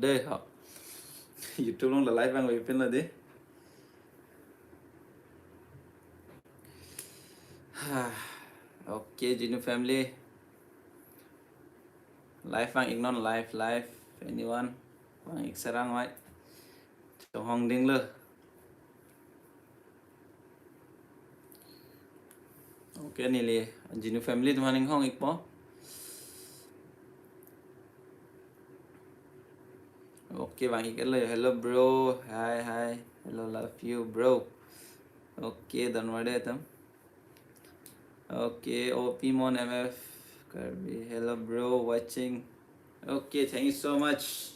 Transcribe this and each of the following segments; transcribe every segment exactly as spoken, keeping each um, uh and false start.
Dei, ha. YouTube along la live vangvepinlo dei. Okay, Jinu family. Live vang-iknon, live, live. Anyone? Vang-ik serang mai. Chonghong dinglo. Okay, neli Jinu family atum aphan inghong-ikpo. Okay, vang-iklo. Hello, bro. Hi, hi. Hello, love you, bro. Okay, donmar dei atum. Okay, O P Mon M F Karbi. Hello, bro. Watching. Okay, thank you so much.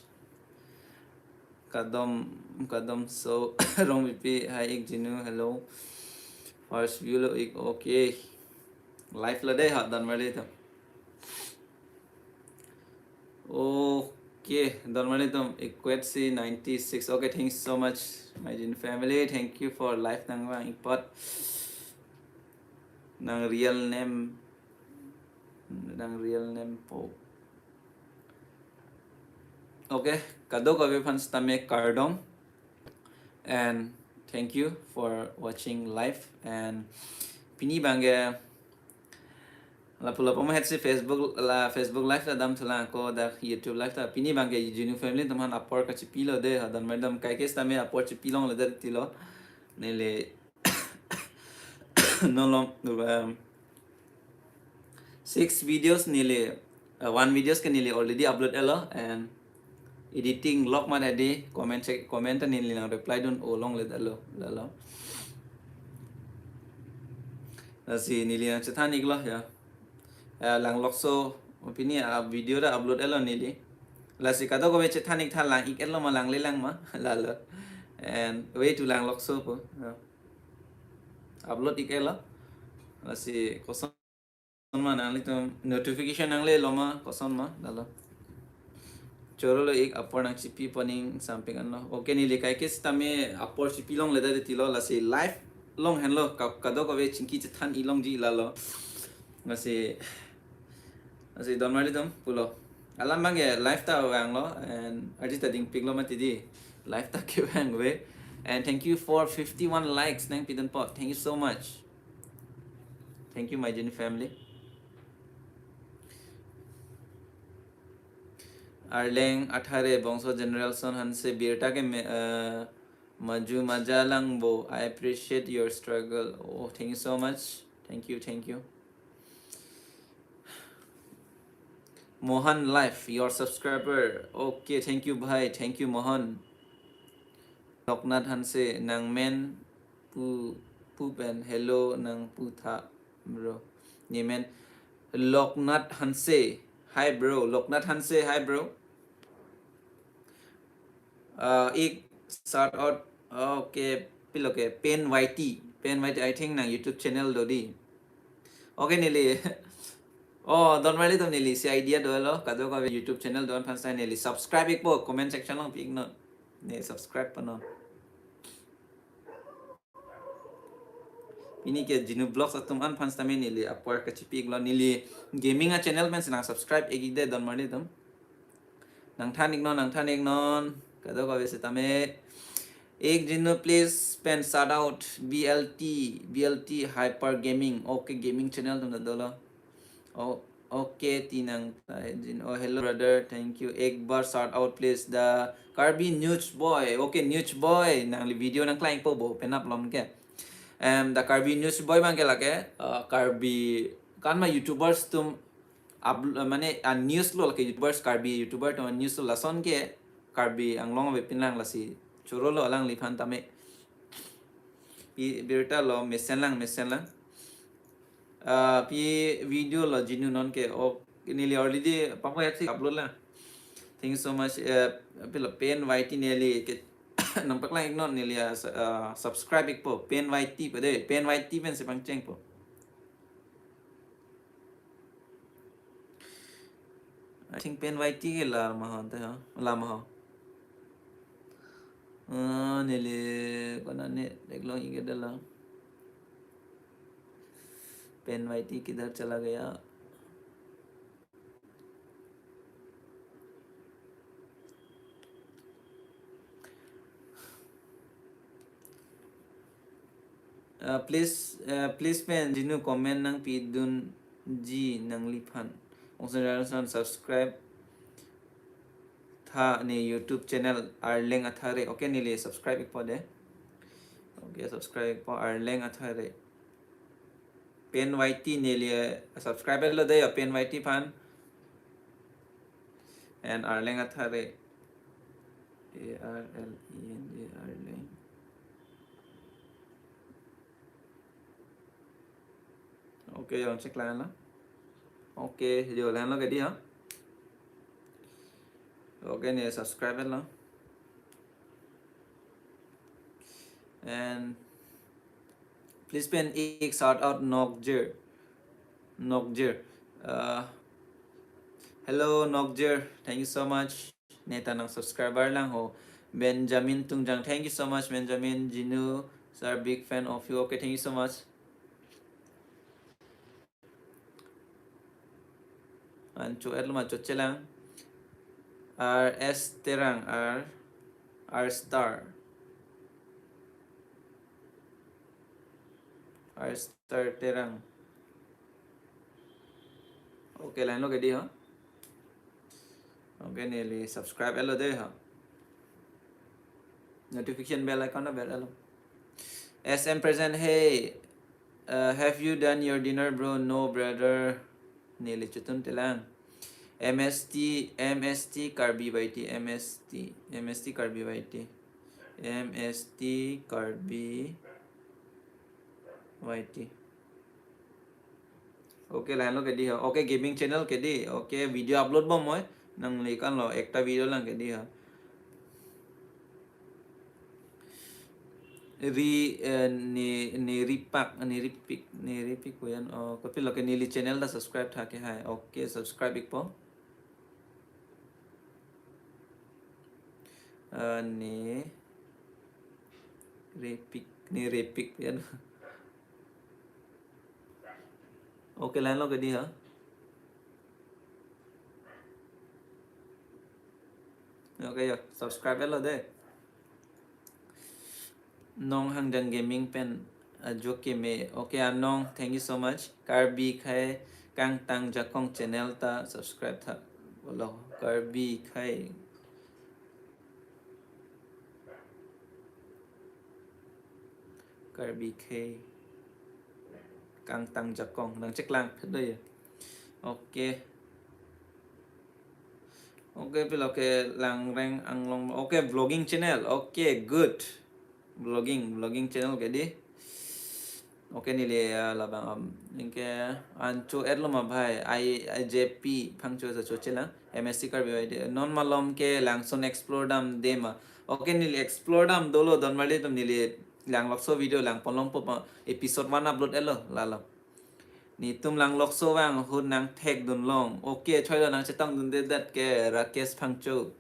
Kadom, Kadom So Rongpipi. Hi, ik Jinu. Hello. First view lo ik. Okay. Live lo dei ha, donmar dei atum. Okay, donmar dei atum, equate si ninety-six. Okay, thanks so much, my Jinu family. Thank you for live nangvang-ik apot. Nang real name, nang real name po. Okay, kadokave aphan sitame kardom. And thank you for watching live. And pini abangke lapu lapu mahet si Facebook, la Facebook live ta damthulang, ako dak YouTube live ta. Pini abangke Jinu family atum aphan apor kachipilo dei ha, donmar dei atum, kaike sitame apor chipilongle det tilo. Neli non along, um, six videos neli, uh, one videos ke neli already upload-etlo, and editing lok mate dei, comment check, comment ta neli nang reply dun-o longle detlo, lalo. Lasi neli nang chethan-iklo ya. Eh, Langlokso, pini a video ta upload-etlo neli. Lasi kadokave chethan-ik tha, lang-ik-etlo ma, langle lang ma, lalo. And way to Langlokso po. Ya. Upload-ik-etlo. Lasi koson ma, nanglitum notification nanglelo ma, koson ma, lalo. Chorolo ik, apor nangchipi pu aning sampik anlo. Okay, neli kaike sitame apor chipilongle det tilo, lasi live along henlo, ka-, kadokave chingki chethan-ik longji, lalo. Lasi, lasi donmar dei atum pulo. Alam abangke live ta vanglo, and arje ta dingpiklo mati dei. Live ta kevang ave. And thank you for fifty-one likes nangpidun apot. Thank you so much. Thank you, my Jinu family. Arleng Athare, Bongso General Son Hanse, birta ke me, eh, maju maja lang bo. I appreciate your struggle. Oh, thank you so much. Thank you, thank you. Mohan Life, your subscriber. Okay, thank you, bhai. Thank you, Mohan. Loknath Hanse, nang men pu, pu pen hello nangpu tha, bro. Ne men Loknath Hanse. Hi, bro. Loknath Hanse, hi, bro. Uh, ik shout out. Okay, pilo ke, Pen Y T. Pen Y T, I think nang YouTube channel do dei. Okay, neli. Oh, donmar dei atum, neli isi idea dolo. Kadokave YouTube channel do-an aphan sitame neli subscribe-ikpo, comment section along pi-iknon. Ne subscribe panon. Pini ke Jinu Vlogs atum an aphan sitame neli apor kachipi-iklo, neli gaming a channel pen si nang subscribe-ik-ik dei, donmar dei atum. Nang than-iknon, nang than-iknon. Kadokave sitame. Ik Jinu please pen shout out B L T, B L T Hyper Gaming. Okay, gaming channel atum ta dolo. Oh, okay, ti nang ta Jinu. Oh, hello brother, thank you. Ek bar shout out please, the Karbi News Boy. Okay, News Boy, nangli video nangklang-ikpo bo, penap lom ke. Em, the Karbi News Boy abangke lake, uh, Karbi, kan ma YouTubers atum up, mane, a news lo lake, YouTubers, Karbi YouTuber atum news lo, lason ke Karbi Anglong avepin lang, lasi chorolo alangliphan tame. Pi birta lo, mesen lang, mesen lang. Ah, pi video lo Jinu, non ke, oh, neli already papo ya si upload lang. Thank you so much. Eh, pilo, Pen Y T, neli ke nang paklang-iknon, neli, ah, sa-, ah, subscribe-ikpo, Pen Y T pu dei, Pen Y T pen si pangchengpo. I think Pen Y T ke la ma ho, te ho, la ma ho. Ah, neli konane deklong-ik-et lo. Pen Y T kidhar chala gaya? Uh, please, uh, please pen Jinu comment nangpidunji nangliphan. Ongsun Dharma Son subscribe tha ne YouTube channel Arleng Athare. Okay, neli subscribe ikpo de. Okay, subscribe ikpo Arleng Athare. Pen Y T neli, uh, subscribe lo de ya Pen Y T aphan. And Arleng Athare. A R L E N G Arleng. Okay, jongcheklang lo. Okay, jo lang lo ke di ha. Okay, ne subscribe lo. And please pen ik shout out Nokjir. Nokjir. Uh, hello Nokjir. Thank you so much. Neta nang subscriber lang ho. Benjamin Tungjang. Thank you so much, Benjamin. Jinu sir, big fan of you. Okay, thank you so much. An cho et lo ma chochelang. R S Terang, R, R Star. R Star Terang. Okay, lang lo ke di ha. Okay, neli subscribe lo de ha. Notification bell icon na bell lo. S M present, hey, uh, have you done your dinner, bro? No, brother. Neli chotun telang. M S T, M S T Karbi Y T, M S T, M S T Karbi Y T, M S T Karbi Y T. Okay, lang lo ke di ha. Okay, gaming channel ke di. Okay, video upload bom moi. Nangli kan lo ekta video lang ke di ha. Ri, eh, ne, ne ripak, ne ripik, ne ripik ko yan. Oh, kopi lo ke neli channel ta subscribe tha ke hai. Okay, subscribe ikpo. Eh, ne ripik, ne ripik ko yan. Okay, lang lo ke di ha. Okay, yo, subscribe lo de. Nong Hangjang Gaming pen ajo keme. Okay, Anong, thank you so much. Karbi Khai Kangtang Jakong channel ta subscribe tha. Bolo, Karbi Khai. Karbi Khai Kangtang Jakong. Nangcheklang phet do ya. Okay. Okay, pilo ke Langreng Anglong. Okay, vlogging channel. Okay, good. Vlogging, vlogging channel ke di. Okay, neli, ah, labang, um, anke an cho et lo ma bhai. I, I J P phang cho sa chochelang. M S T Karbi Y T. Non malom ke langsun explore dam de ma. Okay, neli explore dam dolo, don marli atum, neli lang lokso video lang ponlong po pa, episode one upload et lo, lalo. Netum lang lokso vang ahut nangthek dunlong. Okay, choi lo, nangchetong dunde det ke Rakesh Phangcho.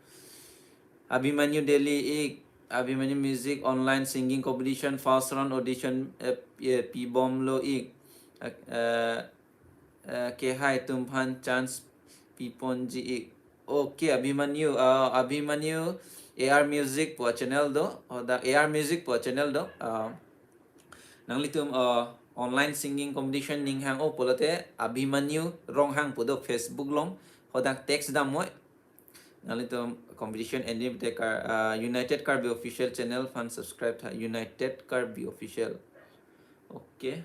Abhimanyu Delhi ik, Abhimanyu Music Online Singing Competition first round audition, eh, eh, pibom lo ik. Eh, eh, eh, ke hai atumphan chance piponji ik. Okay, Abhimanyu, uh, Abhimanyu A R Music pu channel do, hadak A R Music pu channel do. Uh, nanglitum, uh, online singing competition ning hang-o pulote Abhimanyu Ronghang pu do Facebook along, hadak text dam moi. Nanglitum competition ending te Kar-, uh, United Karbi Official channel aphan subscribe tha, United Karbi Official. Okay.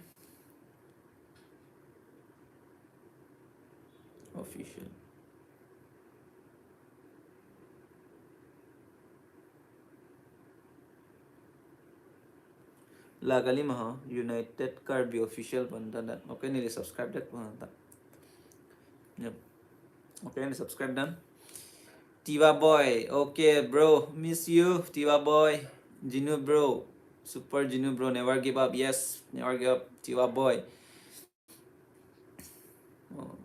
Official. La kali ma ho, United Karbi Official pu ta dak. Okay, neli subscribe det pu ta. Yep. Okay, neli subscribe done. Tiwa Boy. Okay, bro. Miss you, Tiwa Boy. Jinu bro. Super Jinu bro. Never give up. Yes, never give up, Tiwa Boy. Oh.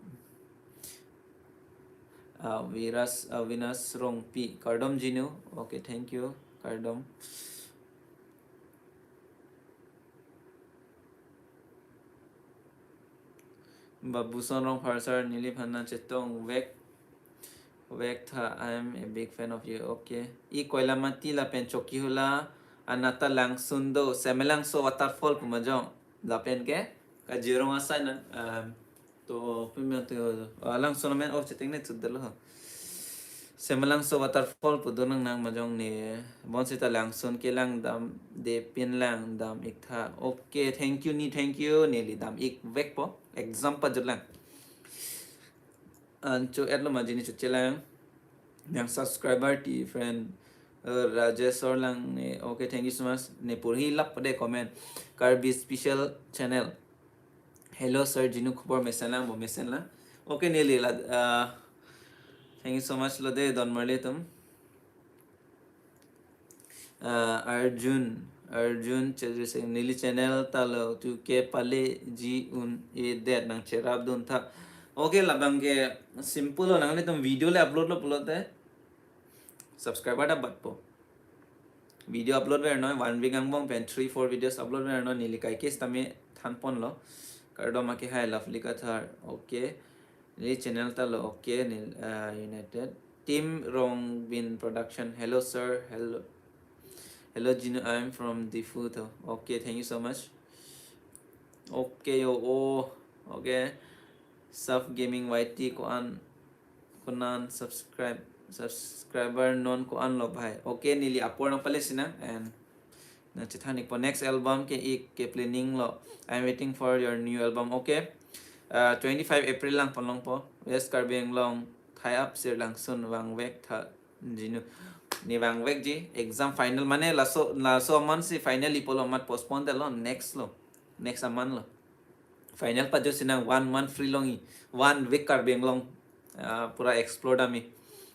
Ah, Viras, ah, Vinas Rongpi. Kardom Jinu. Okay, thank you. Kardom. Babuson Rongphar sir, neliphan nangchetong vek, vek tha, I am a big fan of you. Okay. I Koilamati lapen Chokihola Anata Langsun do, Semelangso waterfall pu majong. Lapen ke, Kajirong asai nan, um, to, pimang to, ah, Langsun amen, oh, cheteng ne chut dalo. Semelangso waterfall pu do nang nang majong ne, bonsita Langsun kelang dam, de pin lang dam ik tha. Okay, thank you ni, thank you, neli dam ik vek po, exam pajut lang. Ancho at lo majini chuche lang. Yang subscriber ti friend, uh, Rajesh or lang ne. Okay, thank you so much. Ne purhi lap de comment. Karbi special channel. Hello sir, jinu khobor mesen lang, bo mesen lang. Okay, neli la, uh, thank you so much lo de, don marli atum. Uh, Arjun, Arjun Chaudhary Singh, neli channel ta lo tu ke pale ji un-e det nang cherap dun tha. Okay, labang ke simple lo, nanglitum video le upload lo pulote subscriber ta bat po. Video upload ver noi, one week angbong pen three four videos upload ver noi, neli kai case tame than pon lo. Kardom ake hai Lovely Kathar. Okay. Neli channel ta lo, okay, neli, ah, United. Team Rongbin Production. Hello, sir. Hello. Hello, Jinu. I'm from Diphu, tho. Okay, thank you so much. Okay, yo, oh, okay. Saf Gaming Y T ko-an, ko-an subscribe, subscriber non ko-an lo bhai. Okay, neli apor nang pale sinang and nang chethan ik po, next album ke ik ke planning lo. I'm waiting for your new album. Okay. Uh, twenty-five April lang pon long po. West Karbi Anglong, tie up sir Langsun, vangvek tha jinu. Ne vangvek ji, exam final mane laso, laso aman si final ipo lo, amat postpone det lo, next lo. Next aman lo. Final pajut sinang, one month free longji. One week Karbi Anglong, ah, pura explore dam ik.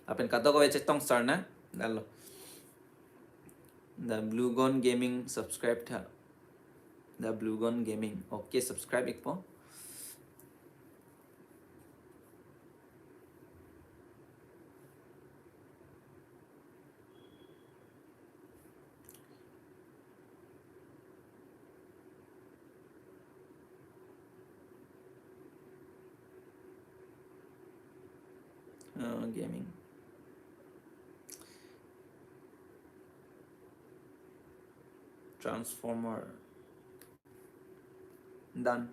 Lapen kadokave chetong sar na, dalo. The Blue Gun Gaming subscribe tha. The Blue Gun Gaming. Okay, subscribe ik po. Uh, gaming. Transformer. Done.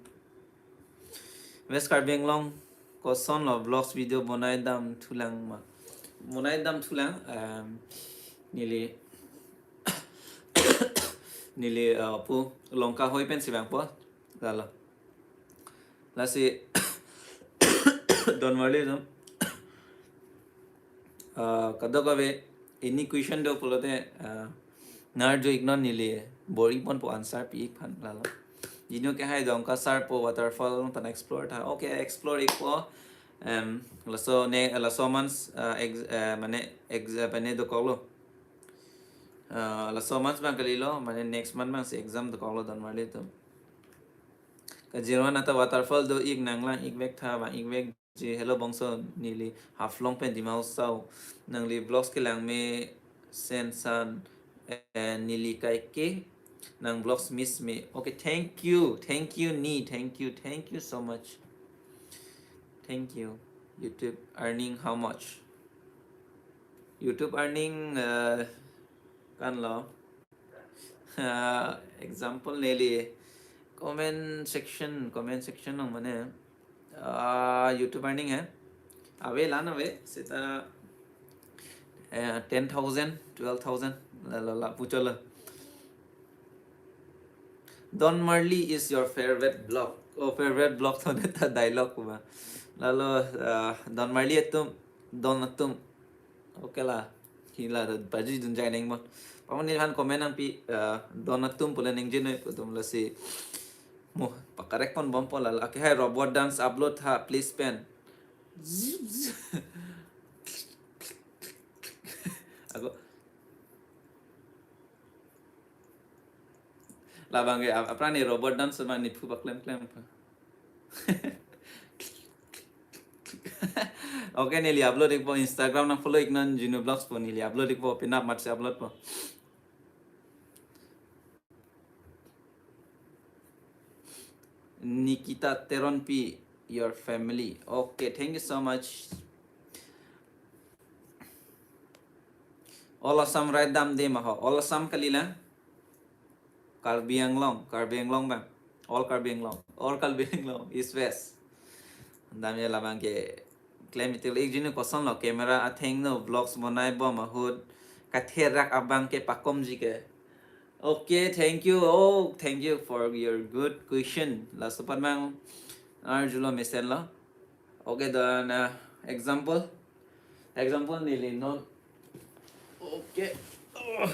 West Karbi Anglong koson lo vlogs video bonai dam thulang ma? Bonai dam thulang, um, neli, neli, uh, pu Longkahoi pen si vang po. Lalo. Lasi don marli atum, ah, kadokave any question do pulote, ah, nar jo ik non, neli bor-i pon po, answer pi ik phan lalo. Jinu ke hai Dongka sar po waterfall tan explore tha. Okay, explore ik po. Em, laso ne, laso months, ah, ex-, ah, mane ex-, ah, mane dokok lo. Ah, laso months bang kali lo, mane next month bang si exam dokok lo don marli atum. Kajirwan ata waterfall do ik, nang lang ik vek tha, vang ik vek ji. Hello bongso, neli Haflong pen Dima Hasao. Nangli vlogs kelang mesen san, eh, neli kai ke nang vlogs miss me. Okay, thank you, thank you ni, thank you, thank you so much. Thank you. YouTube earning how much? YouTube earning, eh, kan lo. Ah, example neli comment section, comment section along mane, ah, YouTube earning hai. Ave la-an ave, seta, eh, ten thousand, twelve thousand, la, la, la, puchot lo. Don Marley is your favorite vlog. Oh, favorite vlog to ne ta dialogue ba. Lalo, ah, Don Marley atum, don atum. Okay la. Hila do pajudun jai neng bon. Pamon neliphan comment nangpi, eh, don atum pule neng jenoi pu atum lasi. Mo, pakorek pon bom po lalo. Ake hai robot dance upload tha, please pen. Ako. Labang ke ap-, aphrang ne robot dance ma nephu paklem klem pa. Okay, neli upload ik po, Instagram nang follow ik non, Jinu Vlogs po, neli upload ik po, penap matsi upload po. Nikita Teronpi, your family. Okay, thank you so much. All Assam ride dam de ma ho. All Assam kali lang. Karbi Anglong, Karbi Anglong bang. All Karbi Anglong, all Karbi Anglong, East West. Damji labang ke klem itil ik jinu kosonlo camera athengno vlogs bonai bom ahut katherak abang ke pakomji ke. Okay, thank you. Oh, thank you for your good question. Laso apot mang arjulo mesenlo. Okay, the uh, example. Example neli non. Okay. Oh,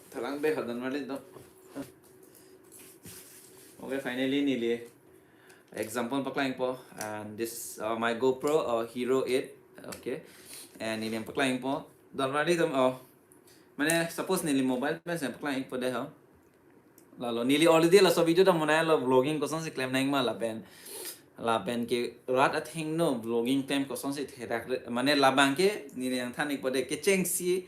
thalang be hadan mali to. Okay, finally neli example paklang po, and this uh, my GoPro uh, Hero eight. Okay. And neli paklang po. Don mali to, oh. Mane suppose neli mobile pen se paklang po de ha. Lalo neli already laso video ta monai lo, vlogging kosonsi klem nang ma lapen. Lapen ke rat athengno vlogging klem kosonsi therak re, mane labang ke neli nangthan ik po de kechengsi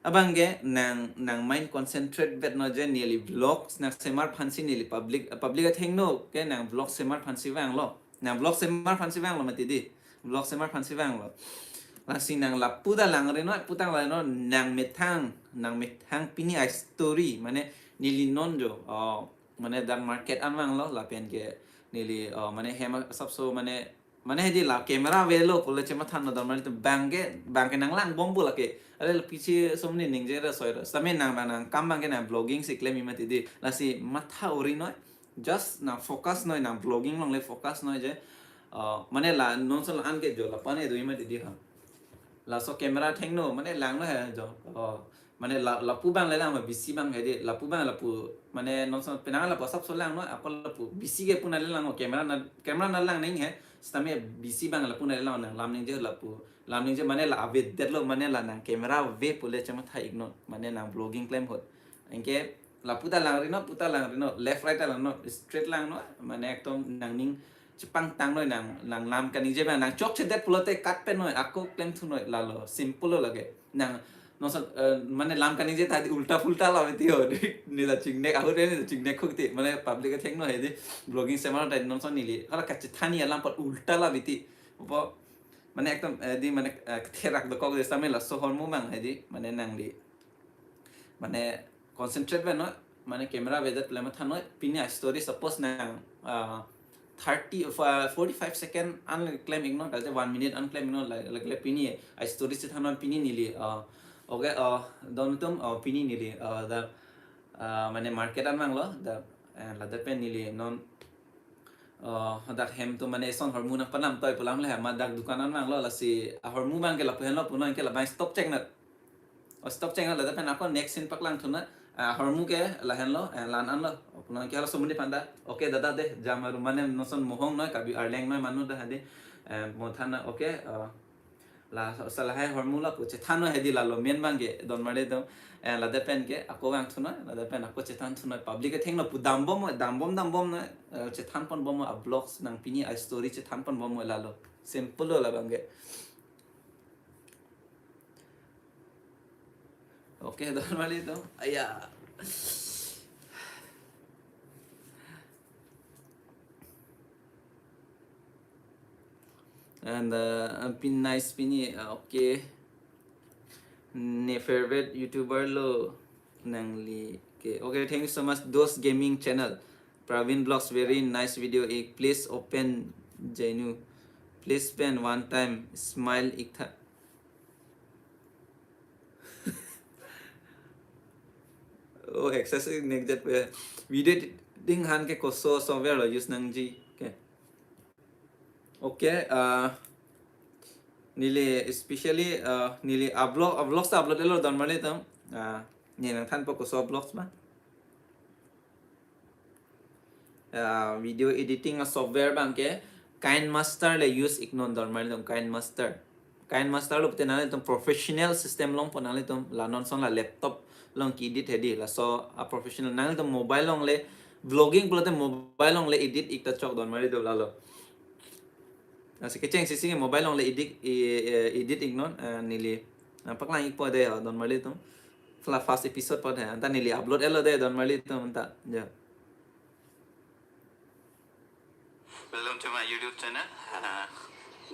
abang ke nang nang mind concentrate vet no je neli vlogs nang semar aphansi neli public public athengno ke nang vlog semar aphansi vanglo. Nang vlog semar aphansi vanglo mati di. Vlog semar aphansi vanglo. Lasi nang lapu ta langri noi, putang la noi, nang methang, nang methang pini a story, mane neli non jo, oh, mane dak market an vanglo, lapen ke neli, oh, mane hem asapso, mane, mane hedi la camera avelo pule chemathan no don mali to bang ke, bang ke nang lang bom bu lake. Ale la piche somni ningje ra soi ra. Sami nang bang nang kam bang ke nang vlogging si klem mati di. Lasi matha uri noi. Just nang focus noi, nang vlogging along le focus noi je. Uh, mane la non so la an ke jo la pane do mati di ha. Laso camera athengno, mane lang no he jo. Oh, mane la lapu bang le lang ma bisi bang he di. Lapu bang lapu mane non so penang lapu asapso lang no, ako lapu bisi ke puna le lang no camera na camera na lang ning he. Sitame bisi bang lapu na le lang nang lam ningje lapu. Lam ningje mane la ave det lo mane la nang camera ave pule chematha ik non. Mane nang vlogging klem ahut. Anke lapu ta langri noi, pu ta langri noi, left right ta lang noi, straight lang noi, mane ekdom nangning chepangtang noi nang, nang lam kaningje bang, nang chokche det pulote cut pen noi, ako klem thu noi lalo, simple lo lake. Nang, non so, eh, mane lam kaningje ta di ulta pulta la mati ho, neli ta chingnek, ahut neli ta chingnek khuk ti, mane public athengno he di, vlogging semar ta non so neli, hala kachethanji alam apot ulta la mati, po, mane ekdom, eh, di mane, eh, therak dokok di sami laso ahormu bang he di, mane nangli. Mane concentrate vet noi, mane camera ave det pule matha noi, pini a story suppose nang uh, thirty, uh, forty-five second an klem ik non, kalte one minute an klem ik non, la- lagile pini a story chethan non pini neli, uh, okay, uh, don tum, uh, pini neli, uh, the, uh, mane market an vanglo, the, uh, ladak pen neli non, uh, dak hem to mane eson ahormu nangpanam toi pu alam le, ma dak dukan an vanglo, lasi ahormu bang ke lapu henlo pu non ke labang stop chek nat. Oh, stop chek nat, ladak pen ako next scene paklang thu noi. Ah, ahormu ke lahenlo, eh, la-an anlo. Oh, pu non ke halaso amonit aphan ta. Okay, dada de, jam aru mane non son mohong noi, Karbi Arleng noi manu ta hadi. Eh, mo than noi, okay, eh, la, sa lahai ahormu lapu chethan noi hedi lalo main bang ke, don mali to. Eh, ladak pen ke, ako vang thu noi, ladak pen ako chethan thu noi. Public athengno pu dam bom, dam bom, dam bom noi. Eh, chethan pon bom a vlogs nang pini a story chethan pon bom lalo. Simple lo labang ke. Okay, don mali to. Aya. And uh, pin nice pini. Uh, okay. Ne favorite YouTuber lo nangli ke. Okay, thank you so much. Dos Gaming Channel. Praveen Vlogs, very nice video. Ik, please open Jenu. Please spend one time smile ik tha. Oh, access ik nek jat pe. Video editing aphan ke koso software lo use nangji. Okay. Okay, uh, neli especially uh, neli upload, vlogs ta upload elo don mali to. Uh, ne nangthan po koso vlogs ma. Uh, video editing a software bang ke KineMaster le use ik non don mali to, KineMaster. KineMaster lo pute nanglitum professional system along po nanglitum la non son la laptop along ki edit hedi, laso a professional, nanglitum mobile along le vlogging pulote mobile along le edit ik ta chok don mali to lalo. Lasi kechengsi si mobile along le edit, i- eh, edit ik non, eh, neli. Ah, paklang ik po de, oh, don mali to. Fla first episode po de, anta neli upload elo de don mali to anta. Ja. Welcome to my YouTube channel, uh,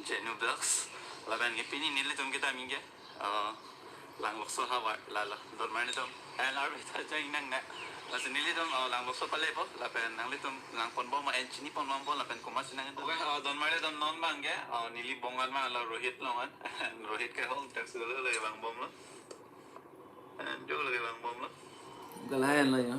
Jenu Vlogs. Lapen ke pini nelitum kita mingke, uh, Langlokso havar, lalo, don marlitum. And arve ta jai nang na. Lasi nelitum, oh, Langlokso palepo, lapen nanglitum nang ponbom, and chini ponbompo, lapen komatsi nang. Okay, oh, don marlitum non bang ke, oh, neli bongan ma lo Rohit longan. And Rohit ke hong taxi lo lagi bang bomlo. And jo lagi bang bomlo. Galayan lo ya.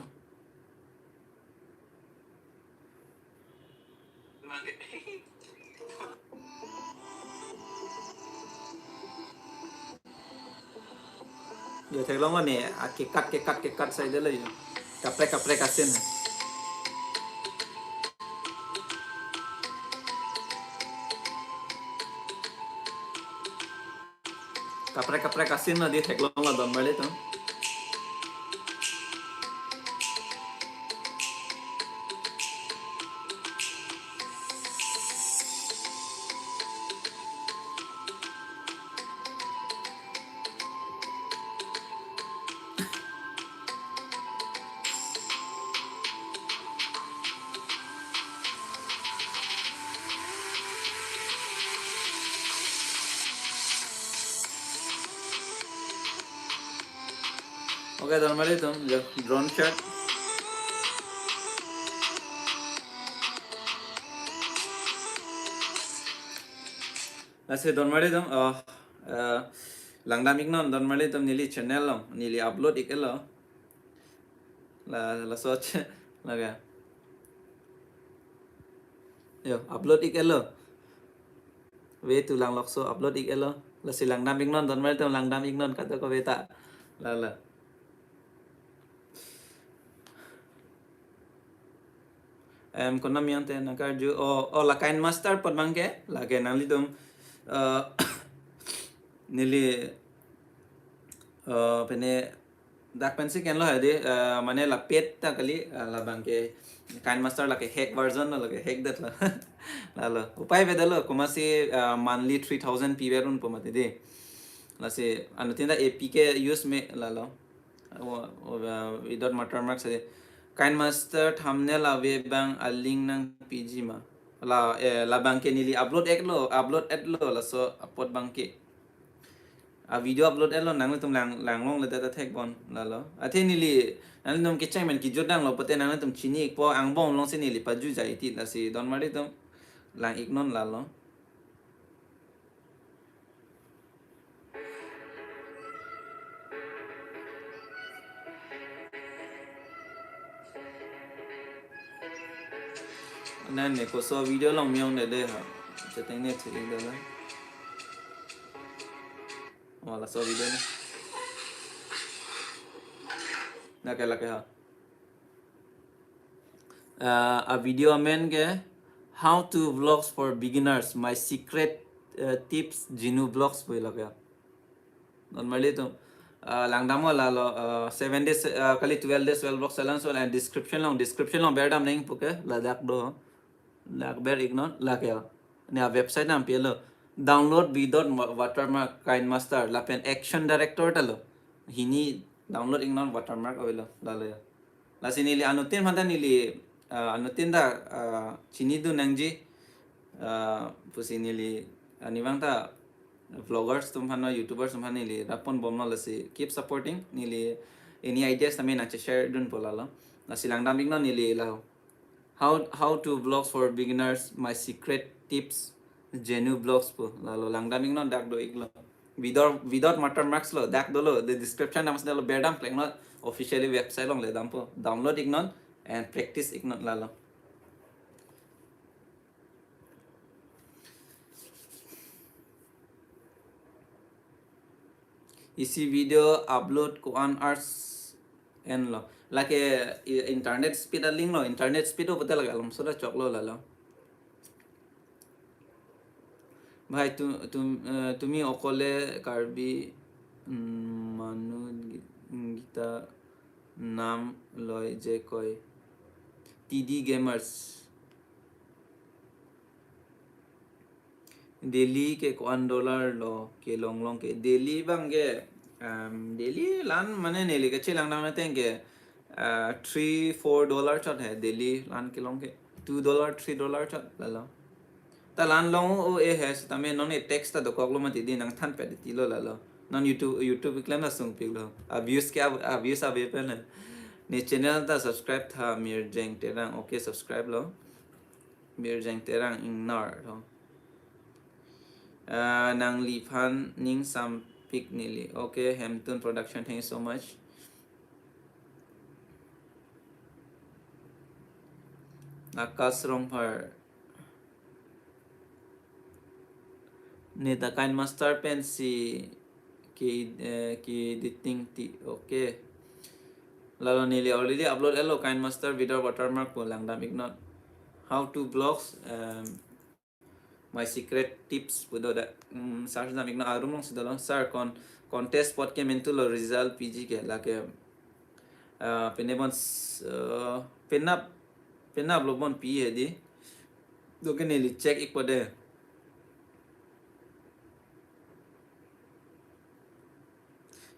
Yo, theklong ne, a kekat, kekat, kekat saidelo yo. Kaprek, kaprek asin. Kaprek kaprek asin lo di theklong lo don marlitum. Okay, don marlitum, ya, drone shot. Lasi don marlitum, oh, eh, langdam iknon don marlitum neli channel along, neli upload ik-et lo. La, laso che, lake. Yo, upload ik-et lo. Way to Langlokso upload ik-et lo. Lasi langdam iknon don marlitum langdam iknon kadokave ta. Lalo. Em, konam yang te nangkarju. Oh, oh, la KineMaster apot bang ke, lake nanglitum, eh, neli, eh, pene dak pensi kenlo hadi, eh, mane la paid ta kali, eh, labang ke KineMaster lake hack version lo, lake hack det lo. Lalo, upai avedetlo, komatsi, eh, monthly three thousand piver unpo mati di. Lasi, anuttin ta A P K use me lalo. Oh, oh, uh, without watermark saja. KineMaster thumbnail ave bang a link nangpiji ma. La, eh, labang ke neli upload ek lo, upload et lo, laso apot bang ke. A video upload et lo nanglitum lang, langlongle ta thekbom lalo. Athe neli, nanglitum kecheng men kejut dang lo pote nanglitum chini ikpo angbong longsi neli paju jai ti lasi don marlitum lang iknon lalo. Nan ne koso video along miyong ne de ha. Cheteng ne chiri de la. Oh, laso video ne. Lake lake ha. Uh, a video amen ke How to Vlogs for Beginners, My Secret, uh, Tips, Genu Vlogs pu lake. Don marlitum, uh, langdamlo lalo, uh, seven days, uh, kali twelve days, twelve vlog challenge lo, and description along, description along berdam nang puke, ladak do. Dak ber iknon, lake. Ne a website nangpi lo. Download without wa-, watermark KineMaster, lapen action director ta lo. Hini download iknon watermark avelo, lalo ya. Lasi neli anuttin aphan ta neli, ah, anuttin ta, ah, chinidun nangji, ah, pusi neli, ah, neli bang ta vloggers atum aphan, YouTubers atum aphan neli rap ponbomlo lasi keep supporting neli any ideas tame nangche-share dunpo lalo. Lasi langdam iknon neli la. How, how to vlogs for beginners, my secret tips, Genu Vlogs pu. Lalo langdam iknon dak do iklo. Without, without watermarks lo, dak dolo, the description nang sida lo berdam klek non officially website along le dampo. Download iknon and practice iknon lalo. Isi video upload ko-an hours enlo. Lake i-, internet speed aling lo, internet speed o puta lake alom soda choklo lalo. ভাই, তু-, তুম-, আহ, তুমি অকলে কাৰ্বি, উম, মানুহ গি-, গীতা নাম লয় যে কয়। T D Gamers. Daily ke ko-an dollar lo kelong long ke. Daily bang ke, um, daily lan mane neli kachelangdam ateng ke, uh, three, four dollar chot he daily lan kelong ke. Two dollar, three dollar chot lalo. Ta lan long o e he, sitame non e tax ta dokoklo mati di nangthanpet ti lo lalo. Non YouTube, YouTube klem ta sungpiklo. A views ke, a views ave pen he. Ne channel ta subscribe tha, Mirjeng Terang. Okay, subscribe lo. Mirjeng Terang ingnar lo. Ah, nangliphan ning sampik neli. Okay, Hemtun Production, thank you so much. Akash Rongphar. Ne ta KineMaster pensi ke, eh, ke editing ti. Okay. Lalo neli already upload-etlo KineMaster without watermark pu, langdam iknon. How to vlogs, um, my secret tips pu do da. Hmm, search dam iknon, arum alongsi dolo. Sir, kon, contest apot ke mentu lo result P G ke, lake, ah, penebon s-, ah, penap, penap lo bon pi hedi. Do ke neli check ikpo de.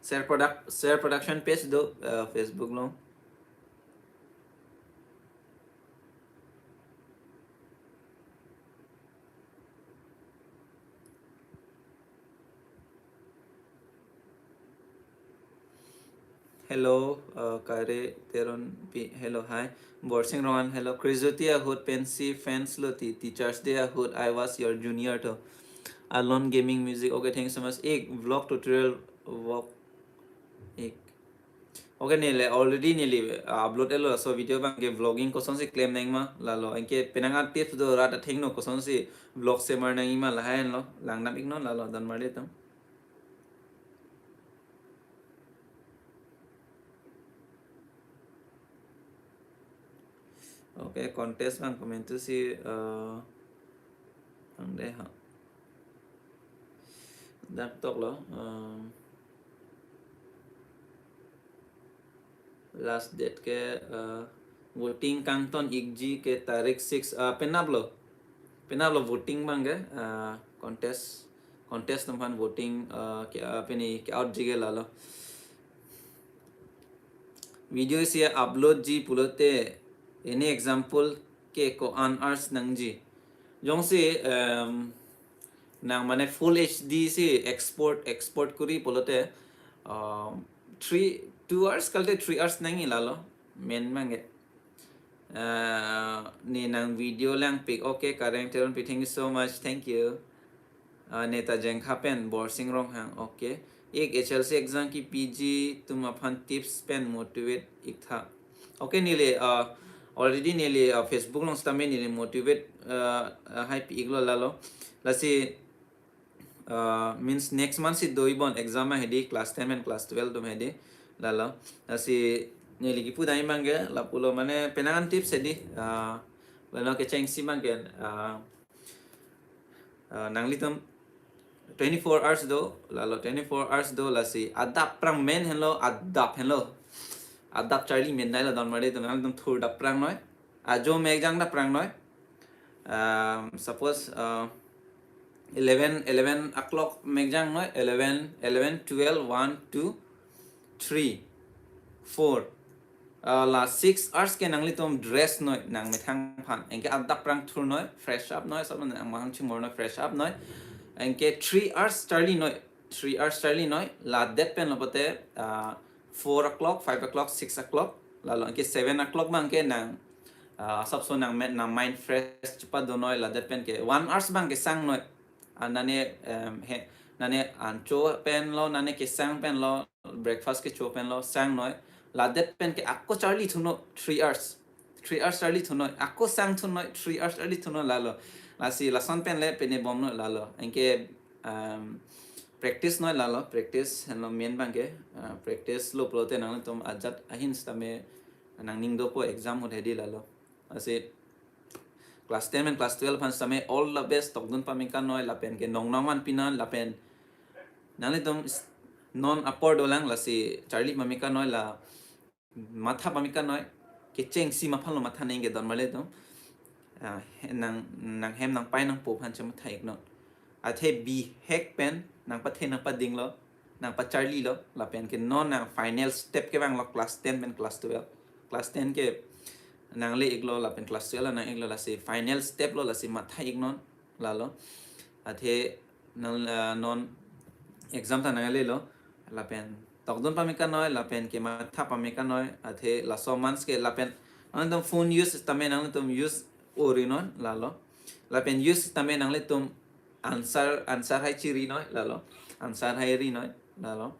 Share product, Share Production page do, ah, Facebook lo. Hello, uh, Kare Teron P. Hello, hi. Borsing Ronghang, hello. Krijoti ahut pensi fans lo ti. Teachers Day ahut, I was your junior to. Alon Gaming Music. Okay, thank you so much. Ek vlog tutorial vlog. Ek. Okay, neli already neli, uh, upload-etlo. So video abang ke vlogging kosonsi klem nangma lalo. Anke penang an tips do, rat athengno kosonsi vlog semar nangma lahai lo. Langdam iknon lalo, don marli atum. Okay, contest abang komentu si, eh, ang deh ha. Dak tok lo, eh, last date ke, eh, voting kangton ikji ke tarik six, eh, penap lo. Penap lo voting abang ke, eh, contest, contest atum aphan voting, eh, ke, eh, pini ke out ji ke lalo. Video isi upload ji pulote, any example ke ko-an hours nangji. Jongsi, em, nang mane full H D si export, export kuri pulote, um, three, two hours kalte three hours nangji lalo. Men abang ke. Ah, ne nang video langpik. Okay, Kareng Teronpi, thank you so much. Thank you. Ah, ne ta Jengkha pen, Borsing Ronghang. Okay. Ek H L C exam kepiji atum aphan tips pen motivate ik tha. Okay, neli, ah, already neli, ah, Facebook along sitame neli motivate, ah, ah, hai pi iklo lalo. Lasi, ah, means next month si do ibon exam ahedi, class ten pen class twelve atum hedi. Lalo. Lasi neli kipu dai abang ke, lapulo mane penang an tips hedi. Ah, lalo kechengsi abang ke, ah, ah, nanglitum twenty-four hours do, lalo twenty-four hours do, lasi adap aphrang men henlo, adap henlo. Adap charli mendai lo, don marli atum, nanglitum thur dap aphrang noi. Ajo mekjang dap aphrang noi. Um, suppose, uh, eleven, eleven o'clock mekjang noi, eleven, eleven, twelve, one, two, three, four. Ah, la six hours ke nanglitum dress noi, nang methang aphan. Anke adap aphrang thur noi, fresh up noi, sab nang mahang chimor noi, fresh up noi. Anke three hours charli noi, three hours charli noi, ladet pen lo pote, ah, four o'clock, five o'clock, six o'clock. Lalo anke seven o'clock abang ke nang, ah, sabso nang me-, nang mind fresh chepadun noi, ladet pen ke one hours abang ke sang noi. Ah, nane, em, he, nane ancho pen lo, nane kesang pen lo, breakfast kecho pen lo, sang noi. Ladet pen ke ako charli thun noi, three hours. Three hours charli thun noi, ako sang thun noi, three hours charli thun noi lalo. Lasi lason pen le pene bom noi lalo. Anke, em, practice noi lalo, practice henlo main abang ke. Ah, practice lo pulote nanglitum ajat ahin sitame nangning dopo exam ahut hedi lalo. Lasi class ten pen class twelve aphan sitame all the best, tokdun pameka noi, lapen ke nongnong vanpi non, lapen nanglitum s-, non apor dolang, lasi charli pameka noi, la matha pameka noi, kechengsi ma aphan lo matha nangji ke, don marli atum. Ah, he-, nang, nanghem nangpai nangpo aphan chematha iknon. Athe bihek pen nangpathe nangpading lo, nangpacharli lo, lapen ke non nang final step kevang lo class ten pen class twelve. Class ten ke nangle iklo, lapen class twelve nang iklo, lasi final step lo, lasi matha iknon lalo. Athe nang, ah, non exam than nanglelo, lapen tokdun pame kanoi, lapen kematha pame kanoi, athe laso months ke lapen nanglitum phone use tame nanglitum use ori non lalo. Lapen use tame nanglitum answer, answer hai chiri noi lalo. Answer hai ri noi lalo.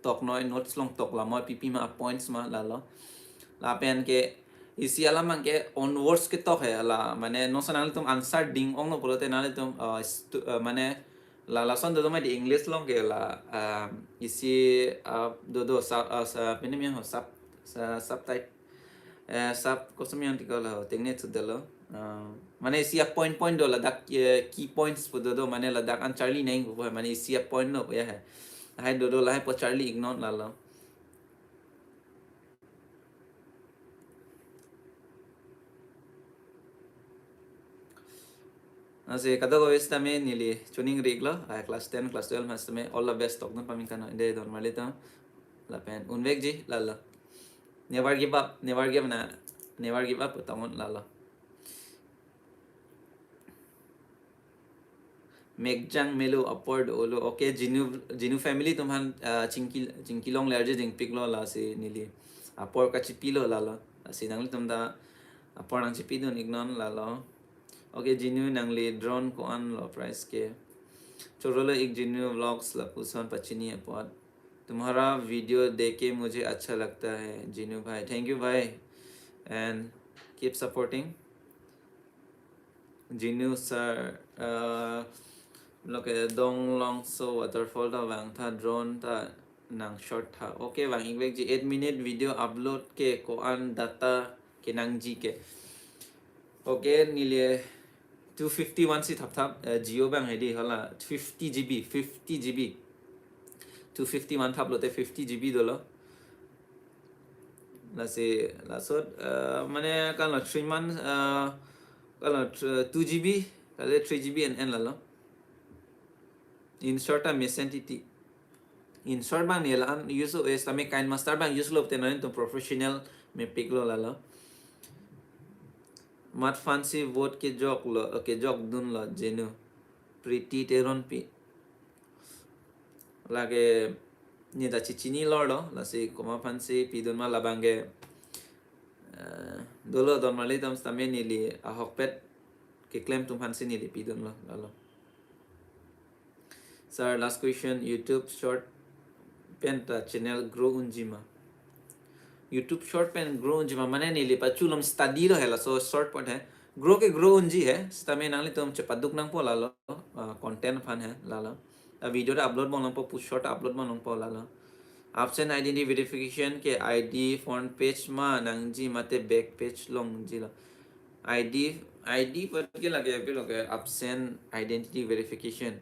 Tok noi, notes along tok lamoi, pipi ma points ma lalo. Lapen ke isi alam abang ke onwards ketok he la, mane non sa nanglitum answer ding onglo pulote nanglitum, uh, stu-, uh, mane la lason dodo ma di English along ke la, um, isi, uh, dodo sa, uh, sa, pini mi ho sub, sa, subtype, eh, sub, kosom yang tiga la, tengne thudelo. Uh, mane isi a point point do ladak, eh, key points pu dodo, mane ladak an charli neng pu, mane isi a point no pu ya he. Lahai dodo, lahai po charli ignon lalo. Lasi kadokave sitame neli chuning rik lo, ah, class ten, class twelve mas tame all the best tokdun pame kanoi, inde don marli tame. Lapen unvekji lalo. Never give up, never give na, never give up tong un lalo. Mekjang melo apor do lo. Okay, Jinu, Jinu family atum aphan, ah, chingki, chingki long lerje jingpik lo, lasi neli apor kachipi lo lalo. Lasi nanglitum ta apor nangchipi dun iknon lalo. Okay, Jinu, nangli drone ko-an lo price ke? Choro lo ik Jinu vlogs lapuson pachini apot. तुम्हारा वीडियो देख के मुझे अच्छा लगता है जीनू भाई। Thank you भाई, and keep supporting Jinu sir. Uh, lo ke Donglongso waterfall ta vangtha, drone ta nang shot tha. Okay, vang ikvekji, eight minute video upload ke ko-an data kenangji ke? Okay, neli two fifty-one si thap thap, eh, Jio abang hedi hala fifty G B, fifty G B. Two fifty-one thap lote fifty G B dolo. Lasi, lasot, eh, mane kan lo three months, eh, kan lo thr-, two G B, kali three G B en en lalo. InShot ta mesen titi. InShot abang neli an use lo, eh, sitame KineMaster abang use lo te non to professional mepik lo lalo. Mat aphansi vote kejok lo, eh, kejok dun lo Jinu. Pretty Teronpi. Lake neta chichini lor lo, lasi komat aphansi pidun ma labang ke, eh, dolo don marli atum sitame neli ahokpet keklem atum aphansi neli pidun lo lalo. Sir, last question, YouTube short pen ta channel grow unji ma? YouTube short pen grow unji ma, mane neli pachu lom study lo he, laso short pen he. Grow ke grow unji he, sitame nanglitum chepaduk nangpo lalo, ah, content aphan he lalo. A video ta upload bom nangpo, pu short upload bom nangpo lalo. Absent identity verification ke I D front page ma nangji mate back page longji lo? I D, I D apot ke lake, aphi lo ke absent identity verification.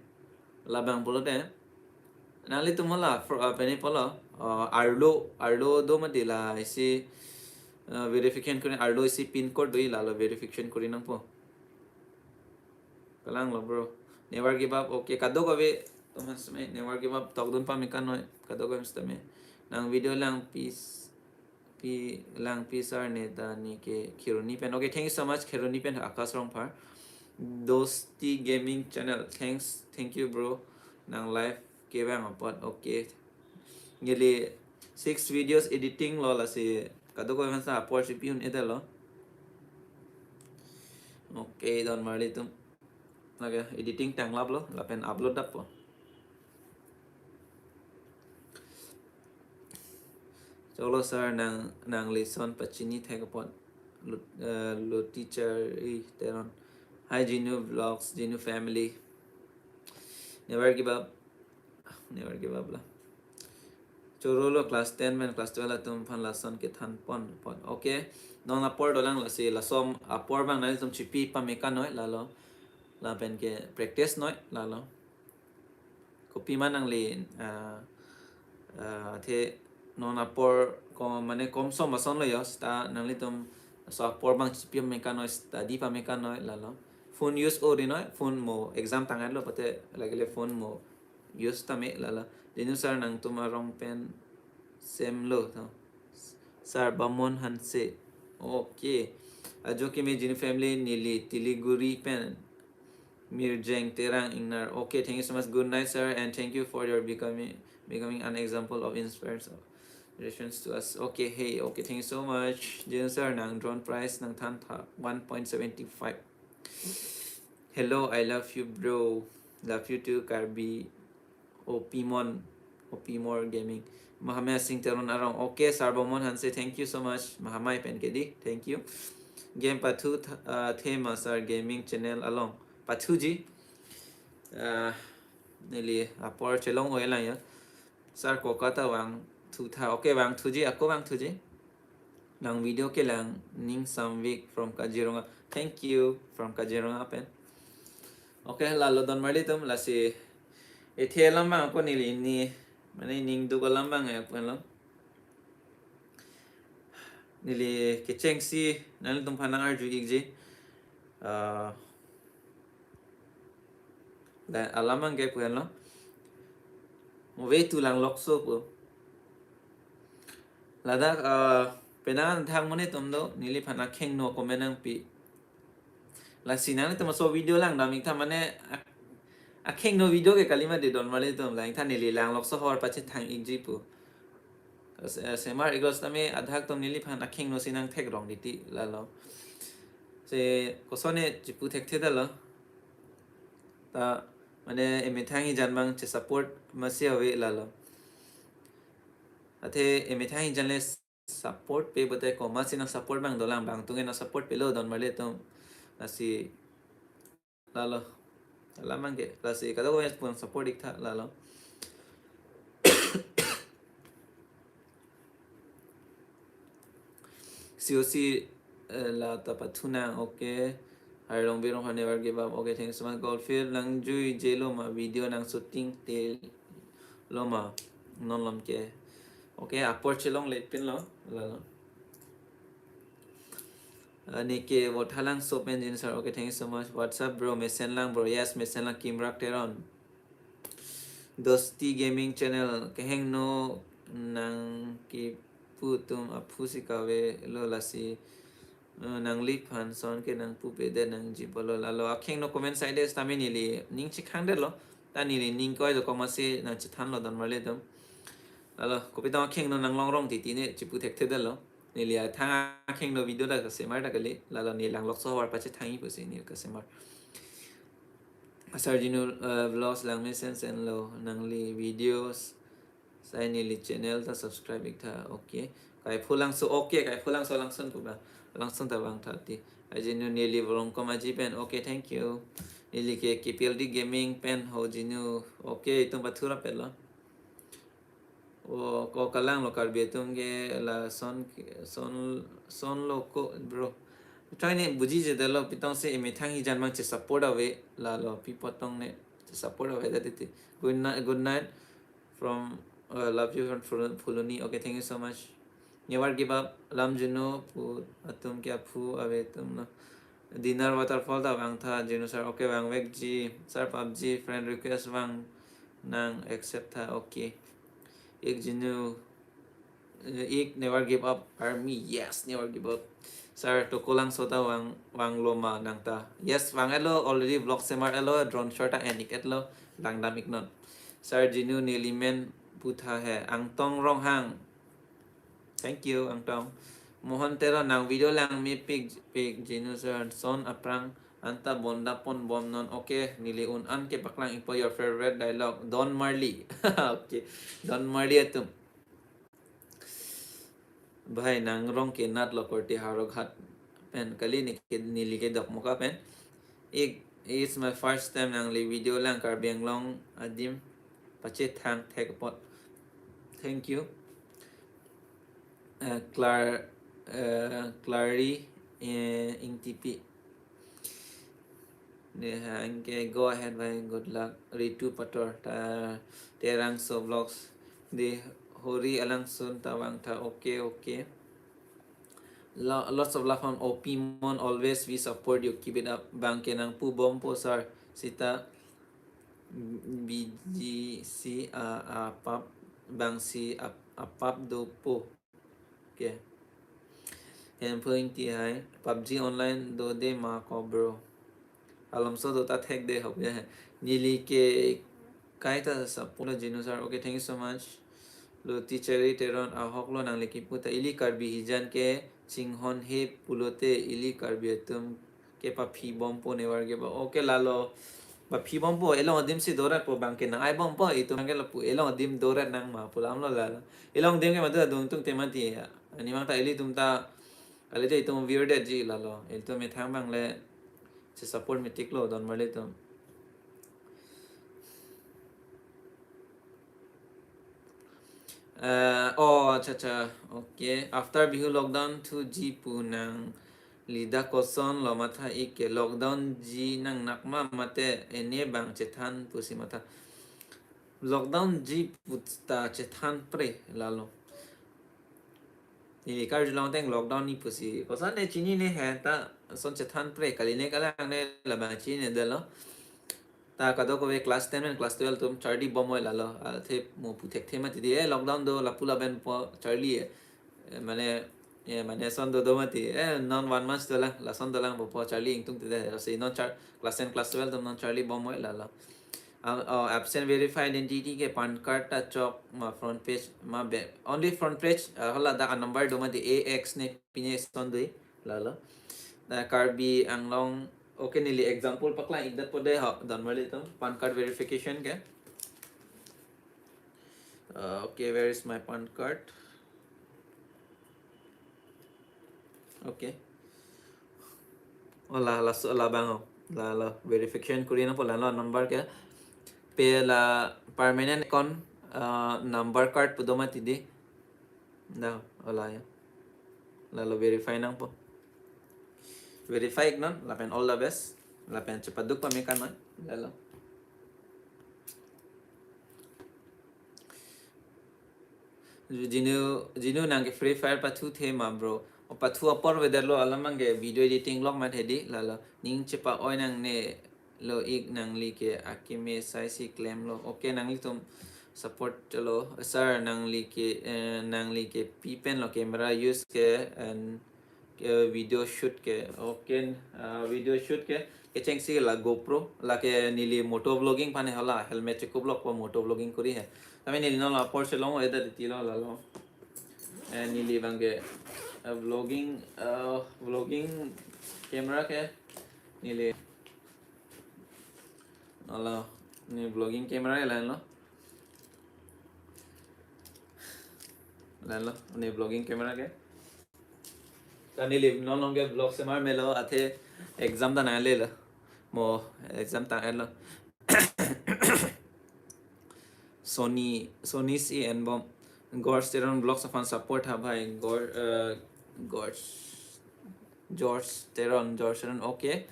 Labang pulote nanglitum hala fr-, ah, pene pulo, ah, arlo, arlo do mati la isi, ah, verification kori, arlo isi pin code do lalo verification kori nangpo. Kalang lo bro. Never give up. Okay, kadokave atum aphan sitame never give up tokdun pame kanoi, kadokave sitame. Nang video langpi, pi, langpi sir, neta ne ke Kheroni pen. Okay, thank you so much Kheroni pen Akash Rongphar. Dosti Gaming Channel. Thanks, thank you bro. Nang live kevang apot. Okay. Neli six videos editing lo, lasi kadokave aphan sa apor chipi un-edetlo. Okay, don marli atum. Lake editing tanglap lo, lapen upload dappo. Choklo sir, nang, nangli son pachini thek apot. Lut-, eh, Luti Chari Teron. Hi Jinu Vlogs, Jinu family. Never give up. Never give up lo. Choro lo class ten pen class twelve atum aphan lason kethan pon pon. Okay. Non apor dolang, lasi laso apor abang nanglitum chipi pame kanoi lalo. Lapen ke practice noi lalo. Kopima nangli, ah, ah, athe non apor ko mane kom som ason lo yo, sita nanglitum laso apor abang chipi pame kanoi, study pame kanoi lalo. Phone use ori noi, phone mo exam tang-et lo pute lake le phone mo use tame lalo. Jinu sir, nangtum arong pen same lo to. Sir Bamon Hanse. Okay. Ajo keme Jinu family, neli Siliguri pen. Mirjeng Terang Ingnar. Okay, thank you so much. Good night, sir, and thank you for your becoming becoming an example of inspirations to us. Okay, hey, okay, thank you so much. Jin sir, nang drone price nangthan tha one point seventy five. Hello, I love you, bro. Love you too, Karbi. Opimon, Opimor Gaming. Mahamaya Singh Teron Arong. Okay, Sarbomon Hanse, thank you so much. Mahamaya pen kedi, thank you. Game pathu th- uh, thema sir gaming channel along. Pathuji. Uh, neli apor chelong oe lang ya. Sir Kolkata vangthu tha. Okay, vangthuji, ako vangthuji. Nang video kelang, Ningsam Vik from Kaziranga. Thank you from Kaziranga pen. Okay, lalo don marli atum, lasi ethe alam abang ako neli ni mane ning duk alam abang ya pen lo. Neli kechengsi nanglitum aphan nang arju ikji. Ah, dan alam abang ke pen lo. Ove tu lang lokso pu. Ladak, ah, penang thang mone atum do, neliphan akhengno comment nangpi. Lasi nanglitum laso video langdam ik tha mane ak- akhengno video ke kali ma de don marli atum, lang ik tha neli lang lokso hor pachethang ikji pu. Se- semar iglos tame adhak atum neliphan akhengno si nangthekrong titi lalo. Se kosonne chipu thekthe detlo. Ta mane emethang hijan abang che support masi ave lalo. Athe emethang hijan le support pe bote komatsi nang support abang dolang, bang atum ke nang support pelo don marli atum. Lasi lalo. Alam abang ke lasi kadokave pu nang support ik tha lalo. C O C, eh, la ta pathu nang, okay. Harlong Birong Never Give Up, okay, thank you so much. Goldfield nang juije lo ma, video nang shooting te lo ma, non lom ke. Okay, apor chelongle pin lo, lalo. Uh, neke Vothatlangso pen Jin sir, okay, thank you so much. What's up, bro? Mesen lang, bro. Yes, mesen lang, Kimrak Teron. Dosti Gaming Channel, kehingno nang kipu atum aphu si kave lo lasi, eh, nangliphan son ke nangpupe det nangji pulo lalo. Akhingno comment side sitame neli ning chikhang detlo. Ta neli ning koi do komatsi nang chithanlo don marli atum. Lalo, kopi tong akhingno nang longrong titi ne chipu thekthe detlo. Neli athang akhingno video ta kasemar ta kali. Lalo neli lang lokso hor pachethangji pusi neli kasemar. Sir Jinu, uh, vlogs lang mesen senlo, nangli videos sai neli channel ta subscribe ik tha, okay. Kaiphu Langso, okay, Kaiphu Langso, Langson pu ba, Langson ta vang tha ti. Ai Jinu neli vlog kom aji pen, okay, thank you. Neli ke K P L D Gaming pen ho Jinu, okay, itum pathura pelo. O, ko kalang lo Karbi atum ke lason ke, son, son lo ko, bro. Try ne bujije detlo, pitong si emethang hijan abang che support ave, lalo pi apot tong ne che support ave tati. Good night, good night from, uh, love you from Phul- Phuloni. Okay, thank you so much. Never give up, Lam Jinu pu atum ke aphu ave atum lo. Dinner waterfall ta vang tha, Jinu sir, okay, vangvekji, sir, PUBG friend request vang nang accept tha, okay. Ik Jinu, eh, ik Never Give Up Army, yes, Never Give Up. Sir, Toko Langso ta vang, vanglo ma nang ta? Yes, vang-etlo, already vlog semar-etlo, drone shot ta en-ik-etlo, langdam iknon. Sir Jinu neli men pu tha he, Angtong Ronghang. Thank you, Angtong. Mohon Teron nang video lang mepik pik Jinu sir, son aphrang anta bonda pon bomnon, okay, neli un an ke paklang ikpo, your favorite dialogue, Don Marley. Okay, Don Marley atum. Bhai, nang rong ke nat lo korte Howraghat pen kali, ne ke neli ke Dokmoka pen. Ik, it's my first time nangli video lang Karbi Anglong adim pachethang thek apot. Thank you. Eh, Clar, eh, Clary, eh, Ingtipi. Neha, anke go ahead, bhai. Good luck. Ritu Pator, ta Terangso Vlogs. De Hori alangsun ta vang tha. Okay, okay. Lo- lots of love on Opimon. Always we support you. Keep it up. Bang ke nangpu bompo sir. Sita B G C a, apap. Bang si ap, apap dopo. Okay. Hemphu Ingti hai. PUBG online dode ma ko, bro? Alomso do ta thek de hok ya. Neli ke kaita support lo Jinu sir. Okay, thank you so much. Lo teacher Teron ahok lo nangli kipu ta ili Karbi hijan ke chinghon he pulote ili Karbi atum ke paphi bompo nevar ke ba. Okay, lalo paphi bompo, elong adim si dorat po bang ke nang ai bompo, itum ke lapu elong adim dorat nang ma pulam lo lalo. Elong adim ke madu adung tung teman ti ya. Ani mang ta ilitum ta, kali te itum viewers det ji lalo. Ilitum methang bang le si support metik lo don marli tum. Eh, oh, acha, acha. Okay. After Bihu lockdown thuji pu nangli dak koson lo matha ik ke, lockdown ji nangnak ma mate ene bang chethan pusi matha. Lockdown ji pu ta chethan pre lalo. Neli karjulong teng lockdown ni pusi. Koson ne chinine he ta son chethan pre, kali ne kalang ne labang chinine detlo. Ta kadokave class ten pen class twelve atum charli bom oi lalo. Athe mo pu thekthe mati di, eh, lockdown do lapu lapen po charli, eh. Eh, mane, eh, mane son do do mati. Eh, non one month dolang, lason dolang po po charli ingtungte de. Lasi non char-, class ten class twelve atum non charli bom oi lalo. Ah, oh, absent verify identity ke PAN card ta chok ma front page ma back. Only front page, ah, hala dak a number do mati, A X ne pine son do lalo. Na Karbi Anglong, okay, neli example paklang ik det po de ho, don marli tum, PAN card verification ke. Uh, okay, where is my PAN card? Okay. Oh, la, laso, labang ho. La, la verification kuri nangpo, la, la number ke. Pe la permanent account, uh, number card pu do mati di. Da, oh la ya. Lalo verify nangpo. Verify ik non, lapen all the best. Lapen chepaduk pame kan non. Lalo. Jinu, Jinu nang ke Free Fire pathu the ma, bro? O pathu apor weather lo alam mang ke video editing vlog mat hedi lalo. Ning chepa-oi nangne lo ik, nangli ke akeme sai si klem lo. Okay, nanglitum support lo. Sir, nangli ke, eh, nangli ke pi pen lo camera use ke and, eh, video shoot ke. Okay, ah, video shoot ke kechengsi la GoPro, lake neli moto vlogging aphan he hala, helmet chekup lok po moto vlogging kori he. Tame neli non apor chelong oi da titi lo lalo. Eh, neli bang ke, eh, vlogging, eh, vlogging camera ke neli. Hala, ne vlogging camera ke lahenlo. Lahenlo, ne vlogging camera ke. Ta neli non along ke vlog semar melo, athe exam ta nangle lo. Mo exam ta nangle lo. Sony, Sony si en bom. George Teron vlogs aphan support ha bhai. Gor-, eh, George, George Teron, George Teron, okay.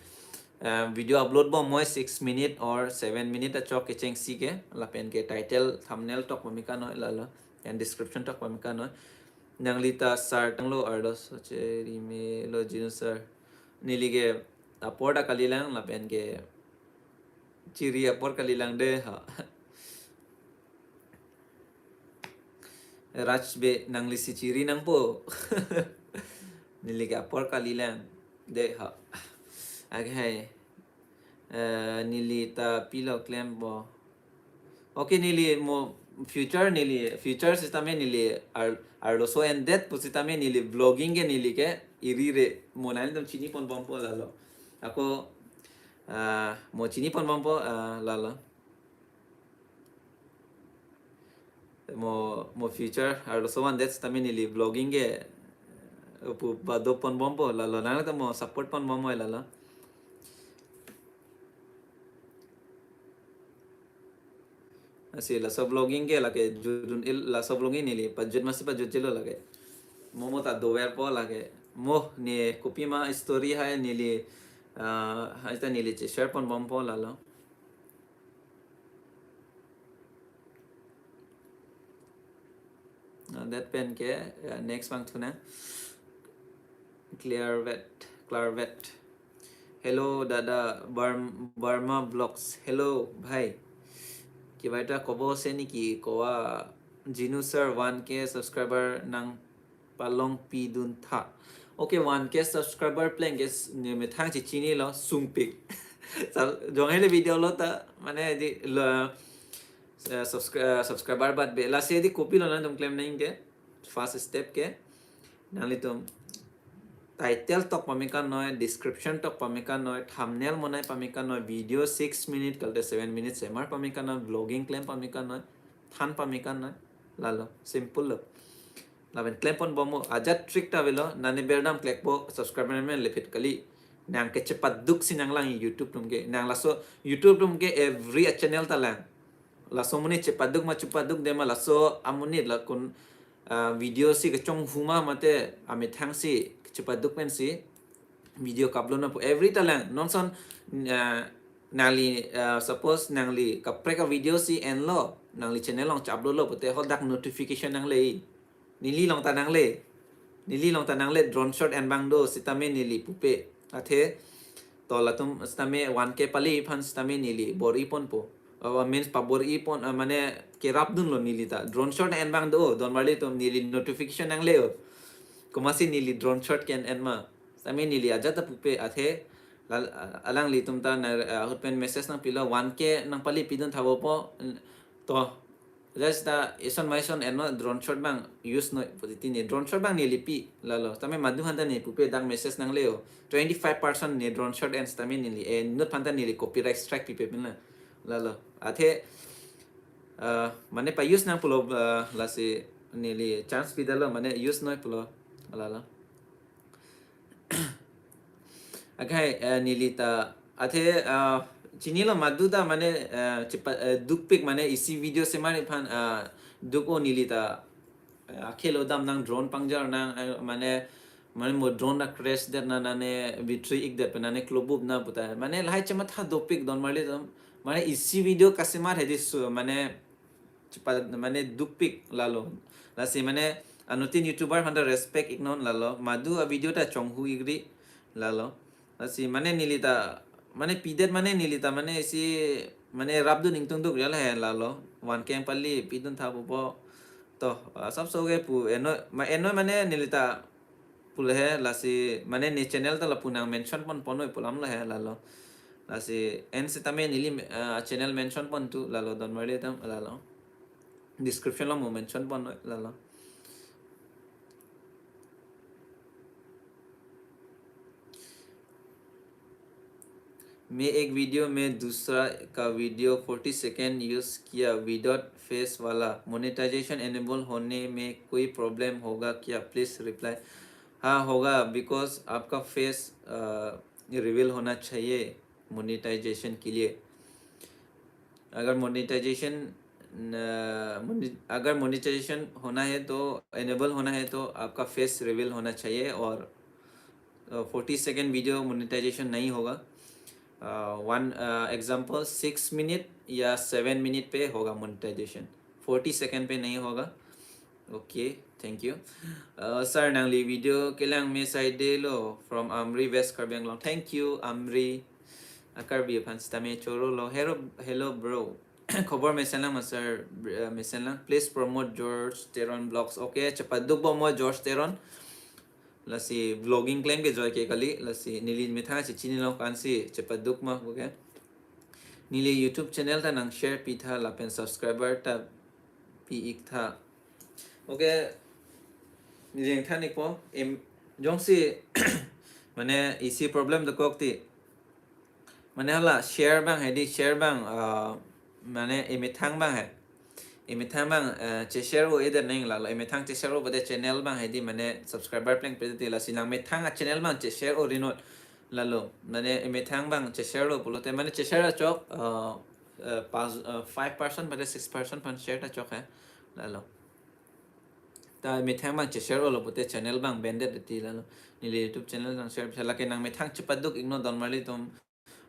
Eh, video upload bom moi six minute or seven minute achok kechengsi ke. Lapen ke title, thumbnail tok pame kan noi lalo. And description tok pame kan noi. Nangli ta sar tanglo arloso cherime lo Jinu sir. Neli ke apor ta kalilang lapen ke chiri apor kalilang de ha. Raj be nangli si chiri nangpo. Neli ke apor kalilang de ha. Ake hai. Eh, neli ta pilo klempo. Okay, neli mo future neli, future sitame neli ar-, arloso endet pusitame neli vlogging ke neli ke iri re mo nanglitum chini pon bompo lalo. Ako, ah, mo chini pon bompo, ah, lalo. Mo, mo future arloso endet sitame neli vlogging ke, eh, pu bado pon bompo lalo. Nanglitum mo support pon bom oi lalo. Lasi laso vlogging ke lake judun il, laso vlogging neli pajut masi pajut jilo lake. Mo mo ta dover po lake. Mo ne kopima story hai neli, ah, hai ta neli che share pon bompo lalo. Ah, det pen ke, ya, next bang thuna. Clear vet, clear vet. Hello, dada, Burm-, Burma Vlogs. Hello, bhai. Kiba ekta kobo ase niki, kowa Jinu sir one K subscriber nangpalongpi dun tha. Okay, one K subscriber pleng ke s-, ne methang chechinilo, sungpik. Sal-, jong hele video lo ta, mane di lo, eh, subscri-, eh, subscriber bat be. Lasi di kopilo nangtum klem nangji ke. First step ke. Nanglitum title tok pame kan noi, description tok pame kan noi, thumbnail monai pame kan noi, video six minute kalte seven minute semar pame kan noi, vlogging klem pame kan noi, than pame kan noi. Lalo, simple lo. Lapen klem pon bom mo, ajat trick ta avelo, nani berdam klek po, subscriber men lepit kali. Nang ke chepaduk si nanglang YouTube atum ke. Nang laso YouTube atum ke every a channel ta lang. Laso amonit chepaduk ma chepaduk de ma, laso amonit la kun, ah, video si kechonghu ma mate amethang si chepaduk pen si video ka-upload nangpo every ta lang. Non ason, ah, nangli, ah, suppose nangli kaprek a video si enlo, nangli channel along che-upload lo pute hadak notification nangle. Neli along ta nangle. Neli along ta nangle, drone shot en abang do sitame neli pupe. Athe to latum sitame one K pali aphan sitame neli bor-i ponpo. Uh, means pabor-i pon, uh, mane kerapdunlo neli ta. Drone shot en abang do, don marli atum, neli notification nangle o. Komatsi neli drone shot ke-en ma. Sitame neli ajat ta pupe, athe lal-, alanglitum ta na, uh, ahut pen message nangpilo, one K nangpali pidun thabo po. To just ta ison maison ennon, drone shot abang use noi pu titi ne drone shot abang neli pi lalo. Sitame madu aphan ta ne pupe, dak message nangle o. Twenty-five percent ne drone shot en sitame neli, eh, inut aphan ta neli copyright strike pipe pin la. Lalo. Athe, eh, mane pa-use nang pulo, eh, lasi neli chance pidetlo, mane use noi pulo. Lalo. Akhai, eh, neli ta, athe, eh, chinilo madu ta mane, eh, chepa-, eh, dukpik mane isi video semar aphan, eh, duk o neli ta, eh, akhelo dam nang drone pangjar nang, eh, mane, mane mo drone ta crash det na nane battery ik det pe nane klobup na puta. Mane lahai chematha dopik don marli atum. Mane isi video kasemar hedi su, mane chepa-, mane dukpik lalo. Lasi mane anuttin YouTuber aphan ta respect iknon lalo. Madu a video ta chonghu igri lalo. Lasi mane neli ta, mane pidet mane neli ta mane isi mane rapdun ingtungduk real he lalo. One K pali pidun thabo po. To, ah, sab so ke pu ennon, ma ennon mane neli ta pulo he, lasi mane ne channel ta lapu nang mention pon ponnoi pu alam lo he lalo. Lasi en sitame neli, ah, channel mention pon tu lalo, don marli atum lalo. Description along mo mention ponnoi lalo. मैं एक वीडियो में दूसरा का video forty second use किया without face वाला, monetization enable होने में कोई प्रॉब्लम होगा क्या? Please reply. हाँ होगा, बिकॉज आपका फेस, अ, रिवील होना चाहिए मोनेटाइजेशन के लिए। अगर मोनेटाइजेशन, न, मोने-, अगर मोनेटाइजेशन होना है तो, एनेबल होना है तो आपका फेस रिवील होना चाहिए और, अ, forty second वीडियो मोनेटाइजेशन नहीं होगा। अ, वन, अ, एग्जांपल, सिक्स मिनट या सेवन मिनट पे होगा मोनेटाइजेशन, forty second पे नहीं होगा। Okay, thank you. Uh, sir, nangli video kelang me saidelo from Amri, West Karbi Anglong. Thank you, Amri. A Karbi aphan sitame chorolo. Hello, hello, bro. Khobor mesen lang ma, sir? Br-, uh, mesen lang. Please promote George Teron Vlogs. Okay, chepaduk bom mo George Teron. Lasi vlogging klem ke joy ke kali. Lasi neli methang si chinilo kan si chepaduk ma, okay. Neli YouTube channel ta nang share pitha lapen subscriber ta pi-iktha. Okay, neli jeng than ikpo, em, jongsi, mane isi problem dokok ti. Mane hala share abang hedi, share abang, ah, mane emethang abang he. Emethang abang, eh, che-share o eder neng lalo. Emethang che-share o pute channel abang hedi mane subscriber pleng pete ti, lasi nang methang a channel abang che-share o rinot lalo. Mane emethang abang che-share o pulote mane che-share achok, eh, eh, pas, eh, five percent pute six percent aphan share ta chok he. Lalo. Ta methang abang che-share olo pute channel abang banned ti lalo. Neli YouTube channel nang share bisa, lake nang methang chepaduk iknon don marli atum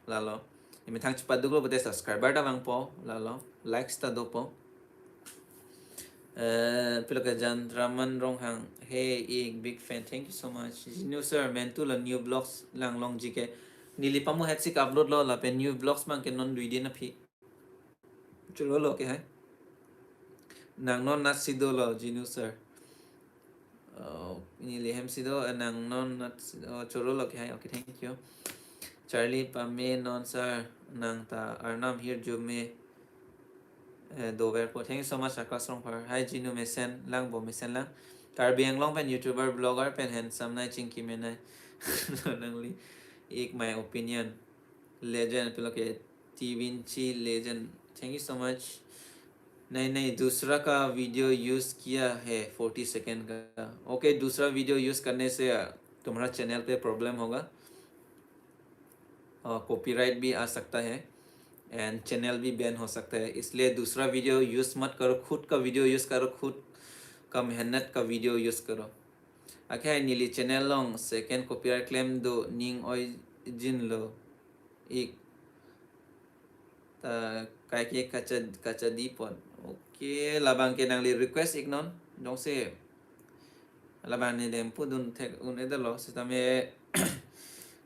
lalo. Methang chepaduklo pute subscriber ta vangpo lalo. Likes ta dopo. Eh, pilo ke Jandraman Ronghang. Hey, ik big fan. Thank you so much. Jinu sir, mentu lo new vlogs lang longji ke. Neli pamu het si ka-upload lo lapen new vlogs abang ke non dui din aphi. Chorolo ke hai. Nang non nat si dolo, Jinu sir. Oh, neli hem si do, eh, nang non nat si do, oh, chorolo ke hai. Okay, thank you. Charli pame non sir, nang ta arnam hirjume, eh, doverpo. Thank you so much, Akash Rongphar. Hi Jinu, mesen lang bo, mesen lang. Karbi Anglong pen YouTuber, blogger pen handsome nai, chingki menai. Nangli ik my opinion. Legend, pulo ke T Vinci legend. Thank you so much. नहीं नहीं, दूसरा का video use किया है, forty second का। ओके, दूसरा video use करने से, अ, तुम्हारा चैनल पे प्रॉब्लम होगा। अ, कॉपीराइट भी आ सकता है एंड चैनल भी बैन हो सकता है, इसलिए दूसरा वीडियो यूज़ मत करो, खुद का वीडियो यूज़ करो, खुद का मेहनत का वीडियो यूज़ करो। Akhai neli channel along second copyright claim do, ning oijinlo ik. Ta kaike kacha, kachadi pon. Okay, labang ke nangli request ik non. Jongsi labang ne dem pudun thek un-edetlo, sitame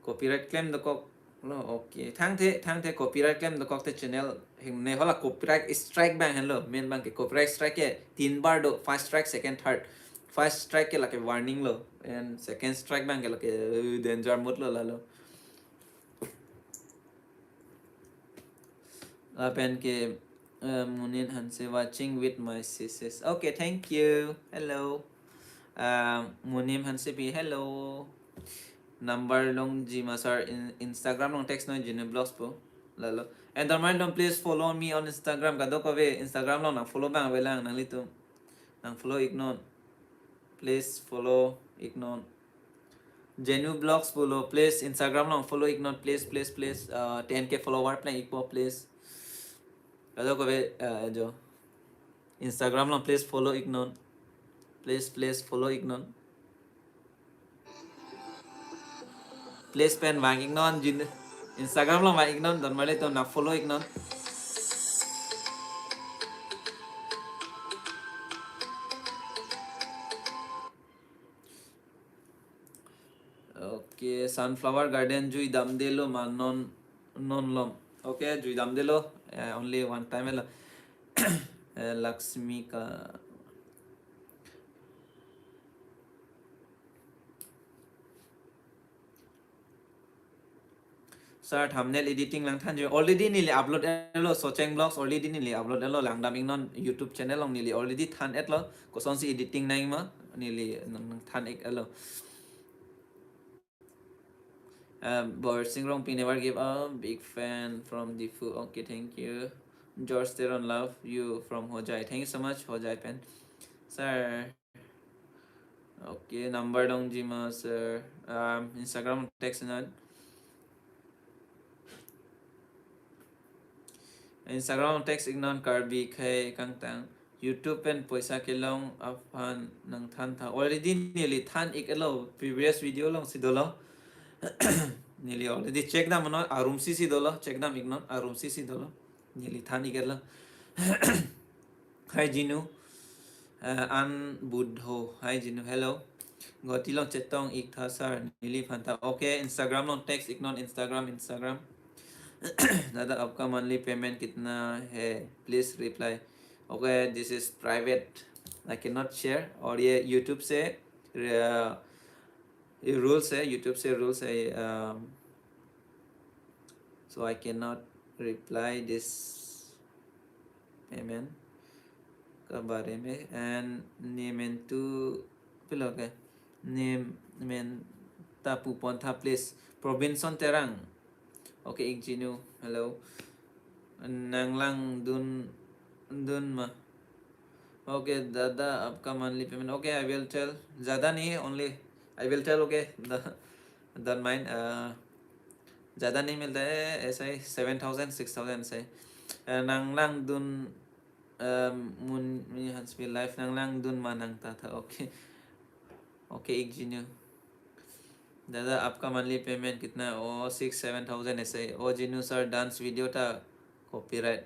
copyright claim dokoklo. Okay, thangthe, thangthe copyright claim dokok te channel hingne, hala copyright strike abang henlo, main abang ke copyright strike ke tin bar do, first strike, second, third. First strike ke lake warning lo, and second strike abang ke lake, uh, danger mode lo lalo. Lapen ke, uh, Munin Hanse watching with my sisters. Okay, thank you. Hello. Uh, Munim Hansepi, hello. Number longji ma sir, in, Instagram along text non, Jinu Vlogs pu. Lalo. And Dharmani Dom, please follow me on Instagram. Kadokave Instagram along nang follow abang avelang nanglitum. Nang follow ik non. Please follow ik non. Jinu Vlogs pulo, please Instagram along follow ik non, please, please, please. Uh, ten K follower pleng ikpo, please. Kadokave, uh, jo. Instagram along please follow ik non. Please, please follow ik non. Please pen vang ik non, Jin-, Instagram along vang ik non, Dharmani Dom, nang follow ik non. Okay, Sunflower Garden jui damdelo ma non, non lom. Okay, jui damdelo, eh, only one time lo. Eh, Laxmi ka. Sir, thumbnail editing lang thanji. Already neli upload etlo, Socheng Vlogs already neli upload etlo, langdam ik non YouTube channel along neli already than etlo. Kosonsi editing nangji ma neli nang, nang than ik etlo. Um, Borsing Rongpi, never give up, big fan from Diphu. Okay, thank you. George Teron, love you from Hojai. Thank you so much, Hojai pen. Sir. Okay, number longji ma sir. Um, Instagram text non. Instagram text ik non, Karbi khei kangtang. YouTube pen poisa kelong aphan nang thantha. Already neli than ik etlo, previous video alongsi dolo. Neli already check dam non, arumsi si dolo, check dam ik non, arumsi si dolo. Neli than ik etlo. Hi Jinu. Uh, An Budho. Hi Jinu. Hello. Guwahati along chetong ik tha sir, neliphan ta. Okay, Instagram along text ik non, Instagram, Instagram. दादा, आपका monthly payment कितना है? Please reply. Okay, this is private. I cannot share. और ये YouTube से, uh, ये rules है, YouTube से rules है, um, so I cannot reply this payment के बारे में. And nementu pulo ke, nemen ta pu pon tha, please. Probinson Terang. Okay, ik Jinu. Hello. Nang langdun, dun ma. Okay, दादा, आपका monthly payment. Okay, I will tell. ज्यादा नहीं है, only I will tell, okay? The, don't mind. Uh, ज्यादा नहीं मिलता है, ऐसा ही seven thousand, six thousand ऐसा ही. Uh, nang langdun, um, mun, mun Hans be life, nang langdun ma nang ta tha. Okay. Okay, ik Jinu. दादा, आपका monthly payment कितना है? Oh, six, seven thousand ऐसे ही. Oh, Jinu sir, dance video ta copyright.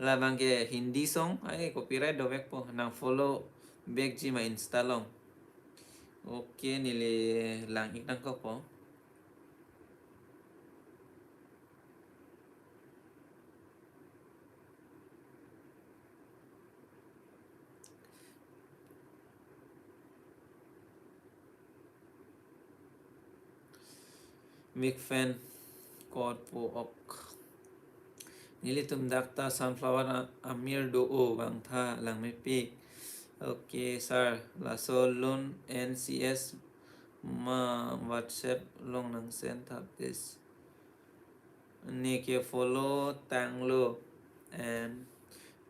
Labang ke Hindi song, ai copyright dovekpo. Nang follow back ji ma Insta along. Okay, neli lang ik nangkokpo. Big fan. Kot po ok. Nelitum dak ta sunflower a-, amir do-o, vangtha langmepik. Okay, sir. Laso loan N C S ma WhatsApp along nang send tha, please. Neke follow tanglo and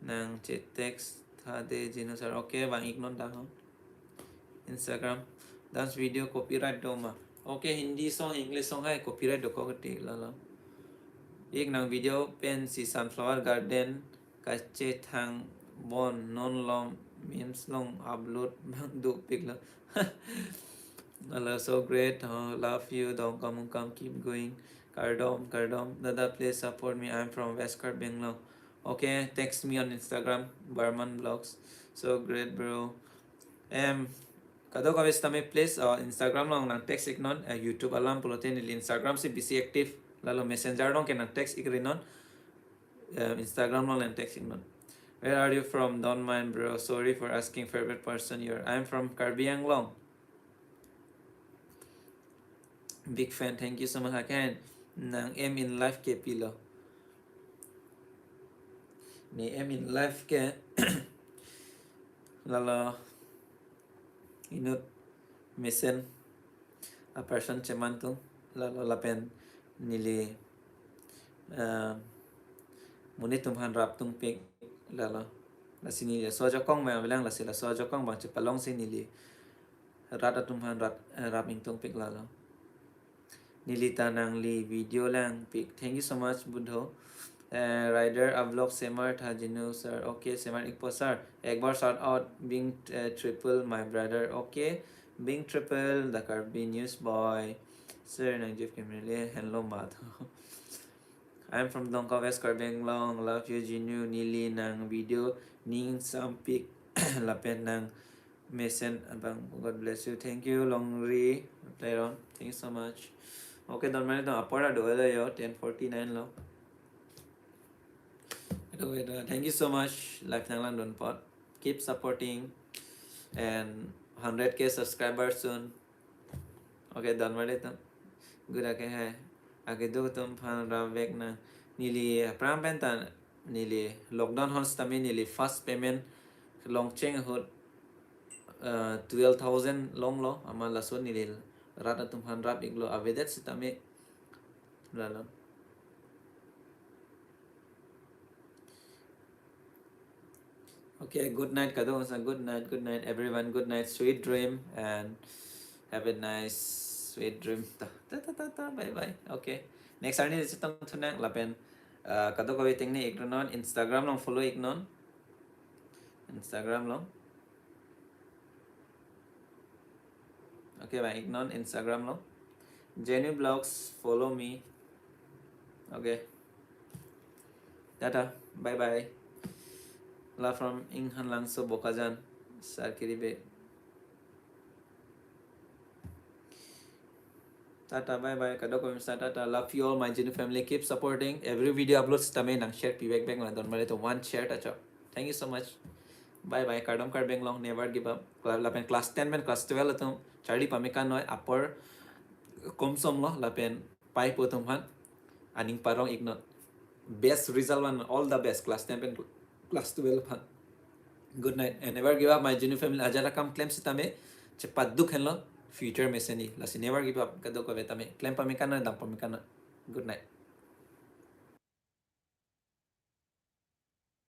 nang che text tha de Jinu sir. Okay, vang-iknon dak ho. Instagram. Dance video copyright do ma? Okay, Hindi song, English song hai copyright dokok ti lalo. Ik nang video pensi sunflower garden kachethang bon, non long memes along upload abang dopiklo. Lalo, so great. Oh, love you. Dongkamukam, keep going. Kardom, kardom. Dada, please support me. I'm from West Karbi Anglong. Okay, text me on Instagram, Barman Vlogs. So great, bro. Em, kadokave sitame, please, uh, Instagram along nang text-iknon, uh, YouTube alam pulote neli Instagram si bisi active. Lalo Messenger along ke nang text-ikrinon. Um, Instagram along nang text-iknon. Where are you from? Don't mind, bro. Sorry for asking favorite person you're. I'm from Karbi Anglong. Big fan. Thank you so much again. Nang aim in life ke pilo? Ne aim in life ke lalo inut mesen a-person chemantu, lalo lapen neli, eh, monit atum aphan rap tungpik, lalo. Lasi neli laso ajakong ma avelang, lasi laso ajakong abang chepalongsi neli rat atum aphan rat, eh, rap ingtungpik lalo. Neli ta nangli video langpik. Thank you so much, Budho. Eh, Rider a vlog semar tha Jinu sir. Okay, semar-ikpo sir. Ekbar shout out Bing, eh, Triple, my brother. Okay, Bing Triple, the Karbi news boy. Sir, nang Jeff Kimberly, hello, mat. I'm from Dongka, West Karbi Anglong. Love you, Jinu. Neli nang video ning sampik lapen nang mesen abang. God bless you. Thank you, Longri. Reply ron. Thank you so much. Okay, don mane to apor ado ada yo, ten forty-nine lo. Ado ada. Thank you so much. Live nanglang dun apot. Keep supporting. And hundred K subscribers soon. Okay, don mane to. Good, okay, hai. Ake do atum aphan rapvek na. Neli aphrang pen ta neli lockdown ahut sitame neli first payment longcheng ahut, uh, twelve thousand longlo, amat laso neli rat atum aphan rap-iklo, avedet sitame lalo. Okay, good night, kadokave. Good night, good night, everyone. Good night, sweet dream, and have a nice sweet dream. Ta, ta, ta, ta, ta, bye bye. Okay. Next arni chetongthu nang lapen, uh, kadokave tengne-iknon, Instagram along follow-iknon. Instagram along. Okay, vang-iknon Instagram along. Jinu Vlogs, follow me. Okay. Tata, bye bye. Love from Inghan Langso, Bokajan, Sarkiri Bay. Tata, bye bye. Kadokave mesa tata. Love you all, my Jinu family. Keep supporting. Every video upload sitame nang share pivek bek ma, don mane to one share ta chok. Thank you so much. Bye bye. Kardom Karbi Anglong, never give up. Kla-, lapen class ten pen class twelve atum charli pame kan noi, apor komsom lo, lapen paipo atum aphan aning parong-iknon. Best result van, all the best, class ten pen class twelve aphan. Good night and never give up, my Jinu family. Ajat akam klem sitame chepaduk henlo, future mesen-i. Lasi never give up, kadokave tame. Klem pame kan noi, dam pame kan noi. Good night.